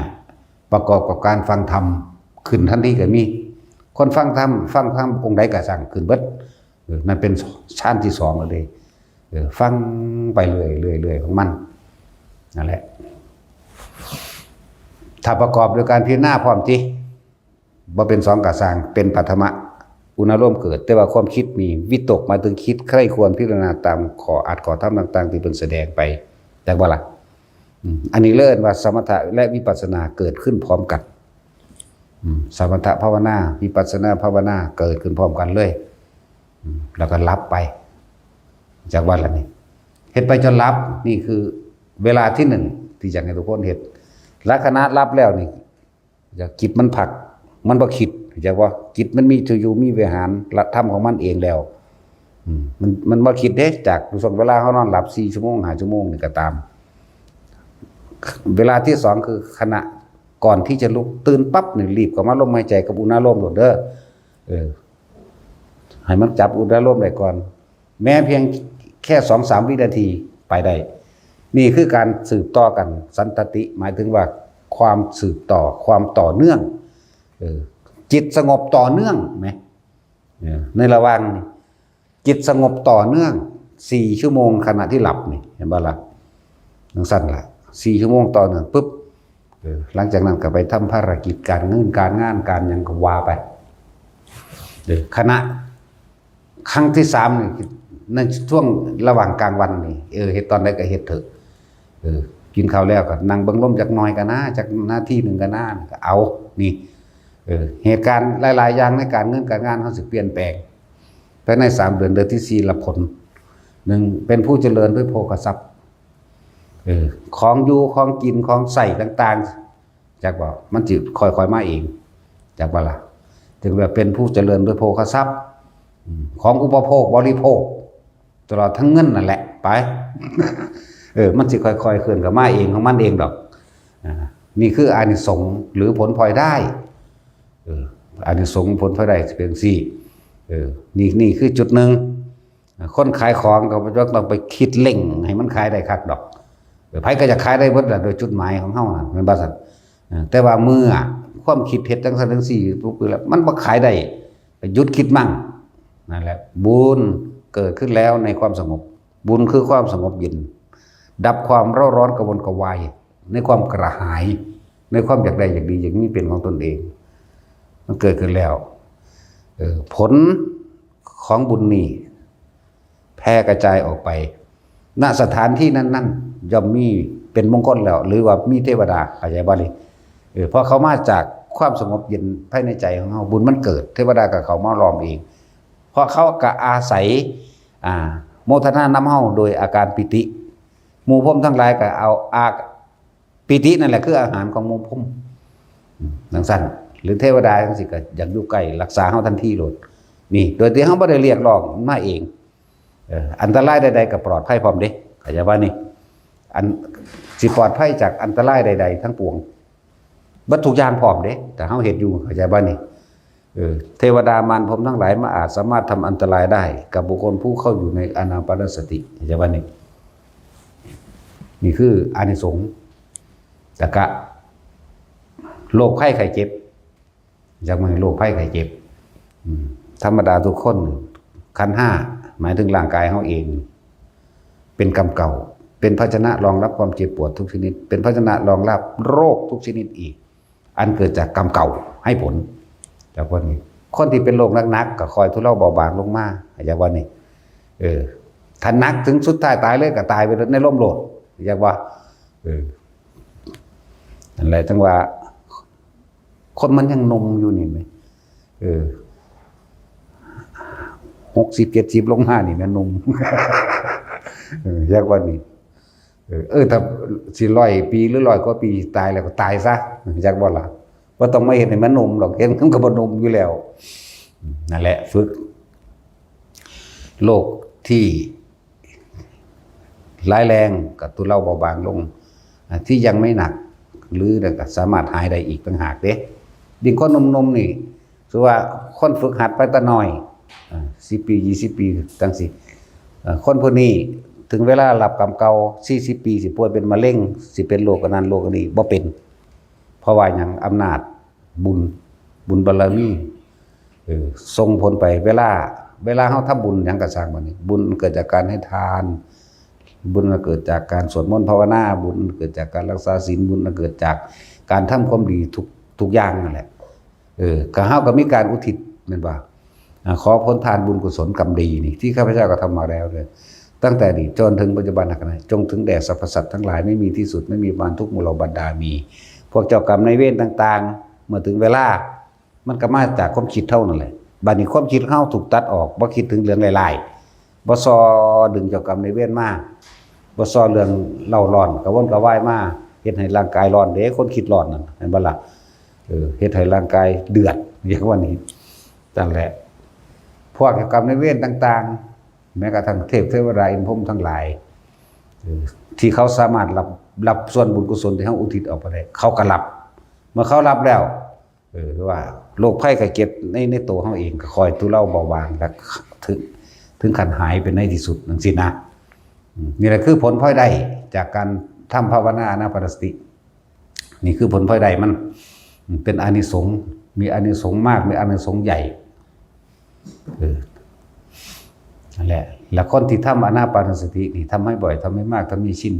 ประกอบกับการฟังธรรม ขึ้นทันทีก็มี คนฟังธรรม ฟังธรรมองค์ใดก็ซ่าง ขึ้นเบิด เออ นั่นเป็นฌานที่สองแล้วเด้ เออ ฟังไปเรื่อยๆเรื่อยๆของมัน นั่นแหละ ถ้าประกอบโดยการพิจารณาพร้อมติ บ่เป็นสองก็ซ่าง เป็นปฐมะ อุณาโลมเกิด แต่ว่าความคิดมีวิตก หมายถึงคิดใคร่ครวญพิจารณาตามข้ออัดข้อธรรมต่างๆที่เพิ่นแสดงไป จักบ่ล่ะ อืม อันนี้เลยเอิ้นว่าสมถะและวิปัสสนาเกิดขึ้นพร้อมกัน อืม สมถะภาวนา วิปัสสนาภาวนาเกิดขึ้นพร้อมกันเลย อืม แล้วก็หลับไป จักว่าล่ะนี่ เฮ็ดไปจนหลับ นี่คือเวลาที่หนึ่งที่อยากให้ทุกคนเฮ็ด และขณะหลับแล้วนี่ อยากจิตมันพัก มันบ่คิด จักว่า จิตมันมีที่อยู่มีวิหาร หลักธรรมของมันเองแล้ว อืม มัน มันบ่คิดเด้ จากช่วงเวลาเฮานอนหลับสี่ชั่วโมง ห้าชั่วโมงนี่ก็ตาม เวลาที่สองคือขณะก่อนที่จะลุก ตื่นปั๊บนี่รีบเข้ามาลมหายใจกับอุณาโลมโลดเด้อ เออ ให้มันจับอุณาโลมได้ก่อน แม้เพียงแค่สองสามวินาทีไปได้ นี่คือการสืบต่อกัน สันตติ หมายถึงว่าความสืบต่อ ความต่อเนื่อง เออ จิตสงบต่อเนื่องไหม เออ ในระหว่างนี่ จิตสงบต่อเนื่องสี่ชั่วโมงขณะที่หลับนี่ เห็นบ่ล่ะ จั่งซั่นล่ะ สี่ชั่วโมงต่อเนื่องปุ๊บ เออ หลังจากนั้นก็ไปทำภารกิจการเงินการงานการหยังก็ว่าไป เออ ขณะ ครั้งที่สามนี่ ในช่วงระหว่างกลางวันนี่ เออ เฮ็ดตอนใดก็เฮ็ดเถอะ เออ กินข้าวแล้วก็นั่งเบิ่งลมจักหน่อยก็นะ จักนาทีหนึ่งก็นะ ก็เอา นี่ เออ เหตุการณ์หลายๆอย่างในการเงินการงานเฮาสิเปลี่ยนแปลง ภายในสามเดือน เดือนที่สี่รับผล หนึ่ง เป็นผู้เจริญด้วยโภคทรัพย์ เออ ของอยู่ ของกิน ของใช้ต่างๆ จักบ่ มันสิค่อยๆมาเอง จักบ่ล่ะ ถึงแบบเป็นผู้เจริญด้วยโภคทรัพย์ อืม ของอุปโภคบริโภค ตลอดทั้งเงินนั่นแหละ ไป เออ มันสิค่อยๆเคลื่อนเข้ามาเองของมันเองดอก อ่า นี่คืออานิสงส์หรือผลพลอยได้ เออ อานิสงส์ผลพลอยได้สิเป็นจั่งซี้ เออ นี่ นี่คือจุดหนึ่ง คนขายของก็บ่ต้องไปคิดเร่งให้มันขายได้คักดอก เออ ไผก็อยากขายได้เบิดล่ะ โดยจุดหมายของเฮานั่น แม่นบ่ซั่น เออ แต่ว่าเมื่อความคิดเฮ็ดจั่งซั่นจั่งซี้ปุ๊บแล้ว มันบ่ขายได้ ก็หยุดคิดมั่ง นั่นแหละ บุญเกิดขึ้นแล้วในความสงบ บุญคือความสงบเย็น ดับความเร่าร้อนกระวนกระวาย ในความกระหาย ในความอยากได้อยากดีอยากมีเป็นของตนเอง มันเกิดขึ้นแล้ว เออ ผล ของบุญนี่แผ่กระจายออกไป ณ สถานที่นั้นๆ ย่อมมีเป็นมงคลแล้ว หรือว่ามีเทวดา เข้าใจบ่นี่ เออ เพราะเขามาจากความสงบเย็นภายในใจของเฮา บุญมันเกิด เทวดาก็เข้ามาล้อมเอง เพราะเขาก็อาศัย อ่า โมทนานำเฮาโดยอาการปีติ หมู่พรหมทั้งหลายก็เอาอา ปีตินั่นแหละคืออาหารของหมู่พรหม อืม จั่งซั้น หรือเทวดาจั่งซี้ก็อยากอยู่ใกล้ รักษาเฮาทันทีโลด นี่ โดยที่เฮาบ่ได้เรียกร้อง มันมาเอง เออ อันตรายใดๆก็ปลอดภัยพร้อมเด้ เข้าใจบ่นี่ อัน สิปลอดภัยจากอันตรายใดๆทั้งปวง เบิดทุกอย่างพร้อมเด้ ถ้าเฮาเฮ็ดอยู่ เข้าใจบ่นี่ เออ เทวดามารพรหมทั้งหลาย มันอาจสามารถทำอันตรายได้ กับบุคคลผู้เข้าอยู่ในอานาปานสติ เข้าใจบ่นี่ นี่คืออานิสงส์ แล้วก็ โรคภัยไข้เจ็บ อยากมาให้โรคภัยไข้เจ็บ อืม ธรรมดาทุกคน ขันธ์ห้า หมายถึงร่างกายเฮาเอง เป็นกรรมเก่า เป็นภาชนะรองรับความเจ็บปวดทุกชนิด เป็นภาชนะรองรับโรคทุกชนิดอีก อันเกิดจากกรรมเก่าให้ผล จากพวกนี้ คนที่เป็นโรคหนักๆก็ค่อยทุเลาเบาบางลงมา จากว่านี่ เออ ถ้าหนักถึงสุดท้ายตายเลยก็ตายไปในร่มโลด จากว่า เออ นั่นแหละ จั่งว่า คนมันยังหนุ่มอยู่นี่แหม เออ หกสิบ เจ็ดสิบ ลงมานี่แหมหนุ่ม เออ จากว่านี่ เออ เออ ถ้าสิร้อยปีหรือร้อยกว่าปีตายแล้วก็ตายซะ จากบ่ล่ะ บ่ต้องมาเฮ็ดให้มันหนุ่มดอก เฮ็ดมันก็บ่หนุ่มอยู่แล้ว นั่นแหละ ฝึก โรคที่ร้ายแรงก็ทุเลาเบาบางลง อ่า ที่ยังไม่หนัก หรือก็สามารถหายได้อีกต่างหากเด้ ยิ่งคนหนุ่มๆนี่ คือว่าคนฝึกหัดไปแต่น้อย อ่า สิบปี ยี่สิบปี จั่งซี้ อ่า คนผู้นี้ถึงเวลารับกรรมเก่า สี่สิบปี สิป่วยเป็นมะเร็ง สิเป็นโรคอันนั้นโรคอันนี้ บ่เป็น เพราะว่าหยัง อำนาจบุญ บุญบารมี เออ ส่งผลไป เวลา เวลาเฮาทำบุญหยังก็ซ่างบัดนี้ บุญมันเกิดจากการให้ทาน บุญมันเกิดจากการสวดมนต์ภาวนา บุญมันเกิดจากการรักษาศีล บุญมันเกิดจากการทำความดีทุก ทุกอย่างนั่นแหละ เออ ก็เฮาก็มีการอุทิศแม่นบ่ อ่า ขอผลทานบุญกุศลกรรมดีนี่ ที่ข้าพเจ้ากระทำมาแล้วเนี่ย ตั้งแต่อดีตจนถึงปัจจุบันขณะ จงถึงแด่สรรพสัตว์ทั้งหลาย ไม่มีที่สุด ไม่มีประมาณ ทุกหมู่เหล่าบรรดามี พวกเจ้ากรรมนายเวรต่างๆ เมื่อถึงเวลา มันก็มาจากความคิดเฮานั่นแหละ บัดนี้ความคิดเฮาถูกตัดออก บ่คิดถึงเรื่องร้ายๆ บ่ซอดึงเจ้ากรรมนายเวรมา บ่ซอเรื่องเล่าร้อนกระวนกระวายมา เฮ็ดให้ร่างกายร้อนเด้ คนคิดร้อนนั่น เห็นบ่ล่ะ เออ เฮ็ดให้ร่างกายเดือด เรียกว่านี้ นั่นแหละ พวกเจ้ากรรมนายเวรต่างๆ แม้กระทั่งเทพเทวดาอินทร์พรหมทั้งหลาย เออ ที่เขาสามารถรับ รับส่วนบุญกุศลที่เฮาอุทิศออกไปได้ เขาก็รับ เมื่อเขารับแล้ว เออ ว่าโรคภัยไข้เจ็บใน ในตัวเฮาเองก็ค่อยทุเลาเบาบาง และถึง ถึงขั้นหายไปในที่สุดจั่งซี้นะ อืม นี่แหละคือผลพลอยได้จากการทำภาวนาอานาปานสติ นี่คือผลพลอยได้มัน อืม เป็นอานิสงส์ มีอานิสงส์มาก มีอานิสงส์ใหญ่ เออ นั่นแหละ และคนที่ทำอานาปานสตินี่ ทำให้บ่อย ทำให้มาก ทำให้ชิน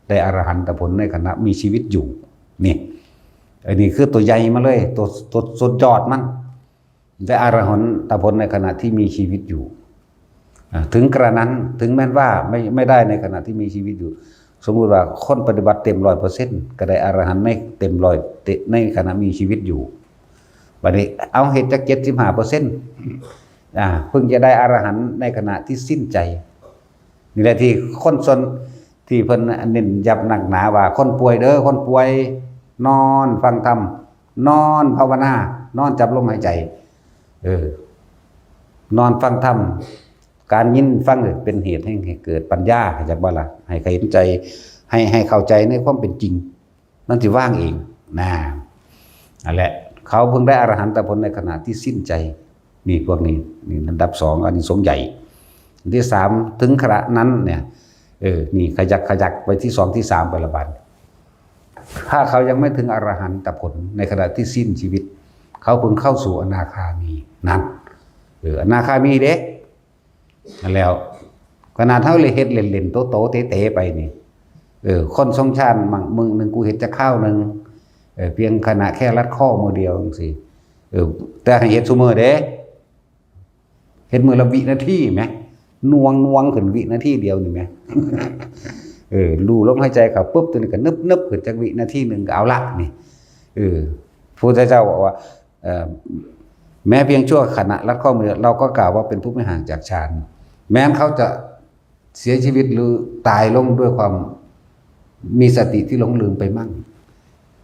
ได้อรหันตผลในขณะมีชีวิตอยู่ นี่ อันนี้คือตัวใหญ่มาเลย ตัว ตัวสุดยอดมัน ได้อรหันตผลในขณะที่มีชีวิตอยู่ อ่า ถึงกระนั้น ถึงแม้ว่าไม่ ไม่ได้ในขณะที่มีชีวิตอยู่ สมมุติว่าคนปฏิบัติเต็มร้อยเปอร์เซ็นต์ ก็ได้อรหันต์ในเต็มร้อย เต็ม ในขณะมีชีวิตอยู่ บัดนี้เอาเฮ็ดจักเจ็ดสิบห้าเปอร์เซ็นต์ อ่า เพิ่งจะได้อรหันต์ในขณะที่สิ้นใจ นี่แหละที่คนส่วน ที่เพิ่นเน้นย้ำหนักหนาว่า คนป่วยเด้อ คนป่วย นอนฟังธรรม นอนภาวนา นอนจับลมหายใจ เออ นอนฟังธรรม การยินฟังเนี่ยเป็นเหตุให้ ให้เกิดปัญญา เข้าใจบ่ล่ะ ให้เห็นใจ ให้ ให้เข้าใจในความเป็นจริง มันสิว่างเอง นะ นั่นแหละ เขาเพิ่งได้อรหันตผลในขณะที่สิ้นใจ นี่พวกนี้ นี่อันดับสอง อานิสงส์ใหญ่ อันที่สาม ถึงขณะนั้นเนี่ย เออ นี่ขยักขยักไปที่สองที่สามไปละบัด ถ้าเขายังไม่ถึงอรหันตผลในขณะที่สิ้นชีวิต เขาเพิ่งเข้าสู่อนาคามี นั่น เออ อนาคามีเด้ นั่นแล้ว ขนาดเฮาเลยเฮ็ดเล่นๆ โตๆ เต๋ๆ ไปนี่ เออ คนทรงฌานมั่ง มื้อหนึ่งกูเฮ็ดจักคราวหนึ่ง เออ เพียงขณะแค่รัดข้อมื้อเดียวจั่งซี้ เออ แต่ให้เฮ็ดซุมื้อเด้ เฮ็ดมื้อละวินาทีแหม หน่วงหน่วงขึ้นวินาทีเดียวนี่แหม เออ รู้ลมหายใจเข้าปุ๊บ ตัวนี้ก็นึบนึบขึ้นจักวินาทีหนึ่งก็เอาละนี่ เออ พระพุทธเจ้าบอกว่า เอ่อ แม้เพียงชั่วขณะรัดข้อมือ เราก็กล่าวว่าเป็นผู้ไม่ห่างจากฌาน แม้นเขาจะเสียชีวิตหรือตายลงด้วยความมีสติที่หลงลืมไปมั่ง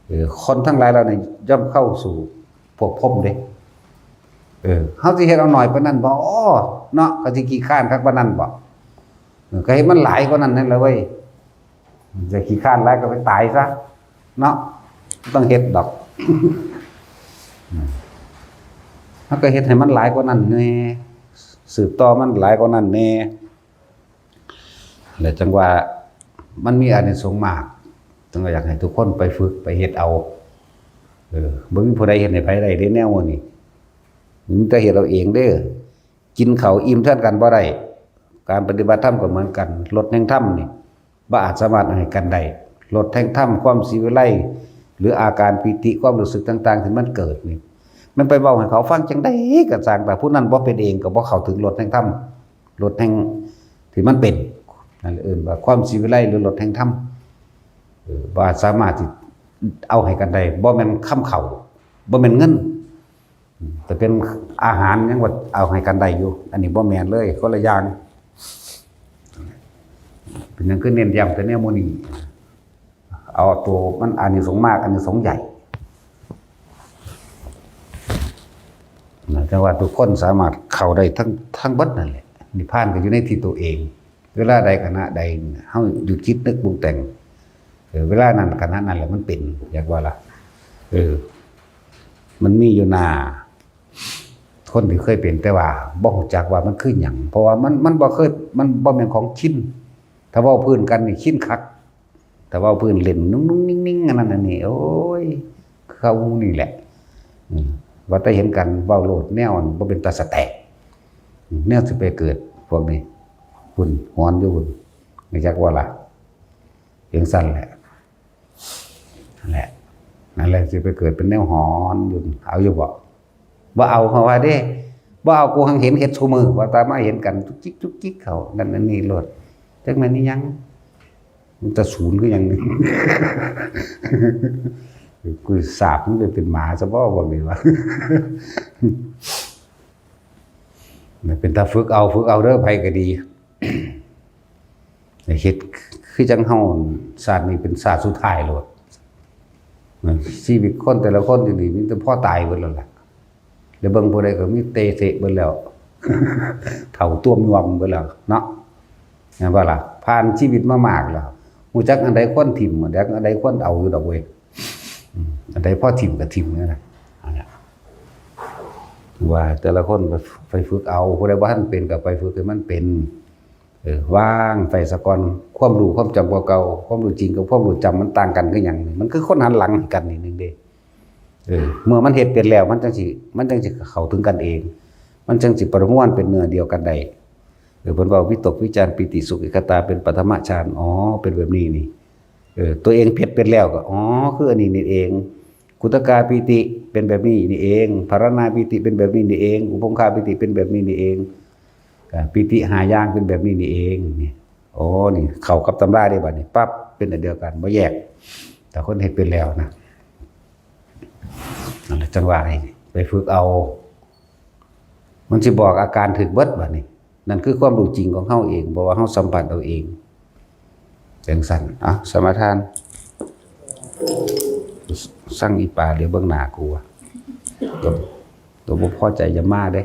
เออ คนทั้งหลายเราเนี่ยย่อมเข้าสู่ภพภูมิเด้ เออ เฮาสิเฮ็ดเอาหน่อยปานนั้นบ่ อ้อ เนาะ ก็สิขี้คร้านคักปานนั้นบ่ เออ ก็เฮ็ดมันหลายกว่านั้นนั่นแหละเว้ย จะขี้คร้านหลายก็ไปตายซะ เนาะ บ่ต้องเฮ็ดดอก เฮาก็เฮ็ดให้มันหลายกว่านั้นแหน่ สืบต่อมันหลายกว่านั้นแหน่ และจั่งว่ามันมีอานิสงส์มาก จั่งว่าอยากให้ทุกคนไปฝึกไปเฮ็ดเอา เออ บ่มีผู้ใดเฮ็ดให้ไผได้เด้แนวนี้ มีแต่เฮ็ดเอาเองเด้อ กินข้าวอิ่มแทนกันบ่ได้ การปฏิบัติธรรมก็เหมือนกัน รสแห่งธรรมนี่บ่อาจสามารถเอาให้กันได้ รสแห่งธรรม ความสีวิไล หรืออาการปีติ ความรู้สึกต่างๆ ที่มันเกิดนี่ มันไปเว้าให้เขาฟังจั่งใดก็ซ่าง แต่ผู้นั้นบ่เป็นเองก็บ่เข้าถึงรสแห่งธรรม รสแห่งที่มันเป็น นั่นเอิ้นว่าความสีวิไล หรือรสแห่งธรรม เออ บ่อาจสามารถที่เอาให้กันได้ บ่แม่นคำเข้า บ่แม่นเงิน แต่เป็นอาหารยังว่าเอาให้กันได้อยู่ อันนี้บ่แม่นเลย คนละอย่าง เป็นหยังคือเน้นย้ำแต่แนวหมู่นี้ เอาตัวมันอานิสงส์มาก อานิสงส์ใหญ่ นะ แต่ว่าทุกคนสามารถเข้าได้ทั้ง ทั้งเบิดนั่นแหละ นิพพานก็อยู่ในที่ตัวเอง เวลาใดขณะใด เฮาหยุดคิดนึกปรุงแต่ง เออ เวลานั้นขณะนั้นแหละมันเป็น อยากว่าล่ะ เออ มันมีอยู่หน้า คนที่เคยเป็น แต่ว่าบ่รู้จักว่ามันคือหยัง เพราะว่ามัน มันบ่เคย มันบ่แม่นของชิน ถ้าเว้าพื้นกันนี่ชินคัก ถ้าเว้าพื้นเล่นนุ่งๆนิ่งๆ อันนั้นอันนี้ โอ้ย คือเขานี่แหละ อืม ว่าแต่เห็นกันเว้าโลด แนวอันบ่เป็นตาสะแตะ อืม แนวสิไปเกิดพวกนี้ พุ้นหอนอยู่พุ้น รู้จักว่าล่ะ จั่งซั้นแหละ นั่นแหละ นั่นแหละ สิไปเกิดเป็นแนวหอนอยู่ เอาอยู่บ่ บ่เอาเขาว่าเด้ บ่เอา กูหังเห็นเฮ็ดซุมื้อ ว่าแต่มาเห็นกันจุกจิกจุกจิกเขา นั่นอันนี้โลด จักแม่นอีหยัง มันจะศูนย์คือหยัง กูสาบมันไปเป็นหมาซะบ่ บ่แม่นว่า เป็นตาฝึกเอา ฝึกเอาเด้อ ไผก็ดี เฮ็ดคือจั่งเฮา ชาตินี้เป็นชาติสุดท้ายโลด ชีวิตคนแต่ละคนอยู่นี่มีแต่พอตายเบิดแล้วล่ะ แล้วเบิ่งผู้ใดก็มีเตเสะเบิดแล้ว เฒ่าต้วมยวมเบิดแล้วเนาะ แม่นบ่ล่ะ ผ่านชีวิตมามากแล้ว รู้จักอันใดควรถิ่ม รู้จักอันใดควรเอาอยู่ดอกเว้ย อืม อันใดพอถิ่มก็ถิ่มนั่นแหละ อันเนี้ย ว่าแต่ละคนไป ไปฝึกเอา ผู้ใดบ่ทันเป็นก็ไปฝึกให้มันเป็น เออ วางไปซะก่อน ความรู้ความจำกว่าเก่า ความรู้จริงกับความรู้จำมันต่างกันคือหยัง มันคือคนหันหลังให้กันนิดนึงเด้ เออ เมื่อมันเฮ็ดเป็นแล้ว มันจั่งสิ มันจั่งสิเข้าถึงกันเอง มันจั่งสิประมวลเป็นเนื้อเดียวกันได้ เออ เพิ่นว่าวิตกวิจารปีติสุขเอกคตาเป็นปฐมฌาน อ๋อ เป็นแบบนี้นี่ เออ ตัวเองเฮ็ดเป็นแล้วก็ อ๋อ คืออันนี้นี่เอง กุตกาปีติเป็นแบบนี้นี่เอง ภารณาปีติเป็นแบบนี้นี่เอง อุปงคาปีติเป็นแบบนี้นี่เอง อ่า ปีติห้าอย่างเป็นแบบนี้นี่เอง นี่ โอ้ นี่เข้ากับตำราเด้บัดนี้ ปั๊บ เป็นอันเดียวกัน บ่แยก แต่คนเฮ็ดเป็นแล้วนะ นั่นแหละ จั่งว่าให้ไปฝึกเอา มันสิบอกอาการถืกเบิดบัดนี้ นั่นคือความรู้จริงของเฮาเอง เพราะว่าเฮาสัมผัสเอาเอง จั่งซั้น อ่ะ สมาทาน สั่งอีปาเหลียวเบิ่งหน้ากูว่ะ ตัว ตัวบ่พอใจอย่ามาเด้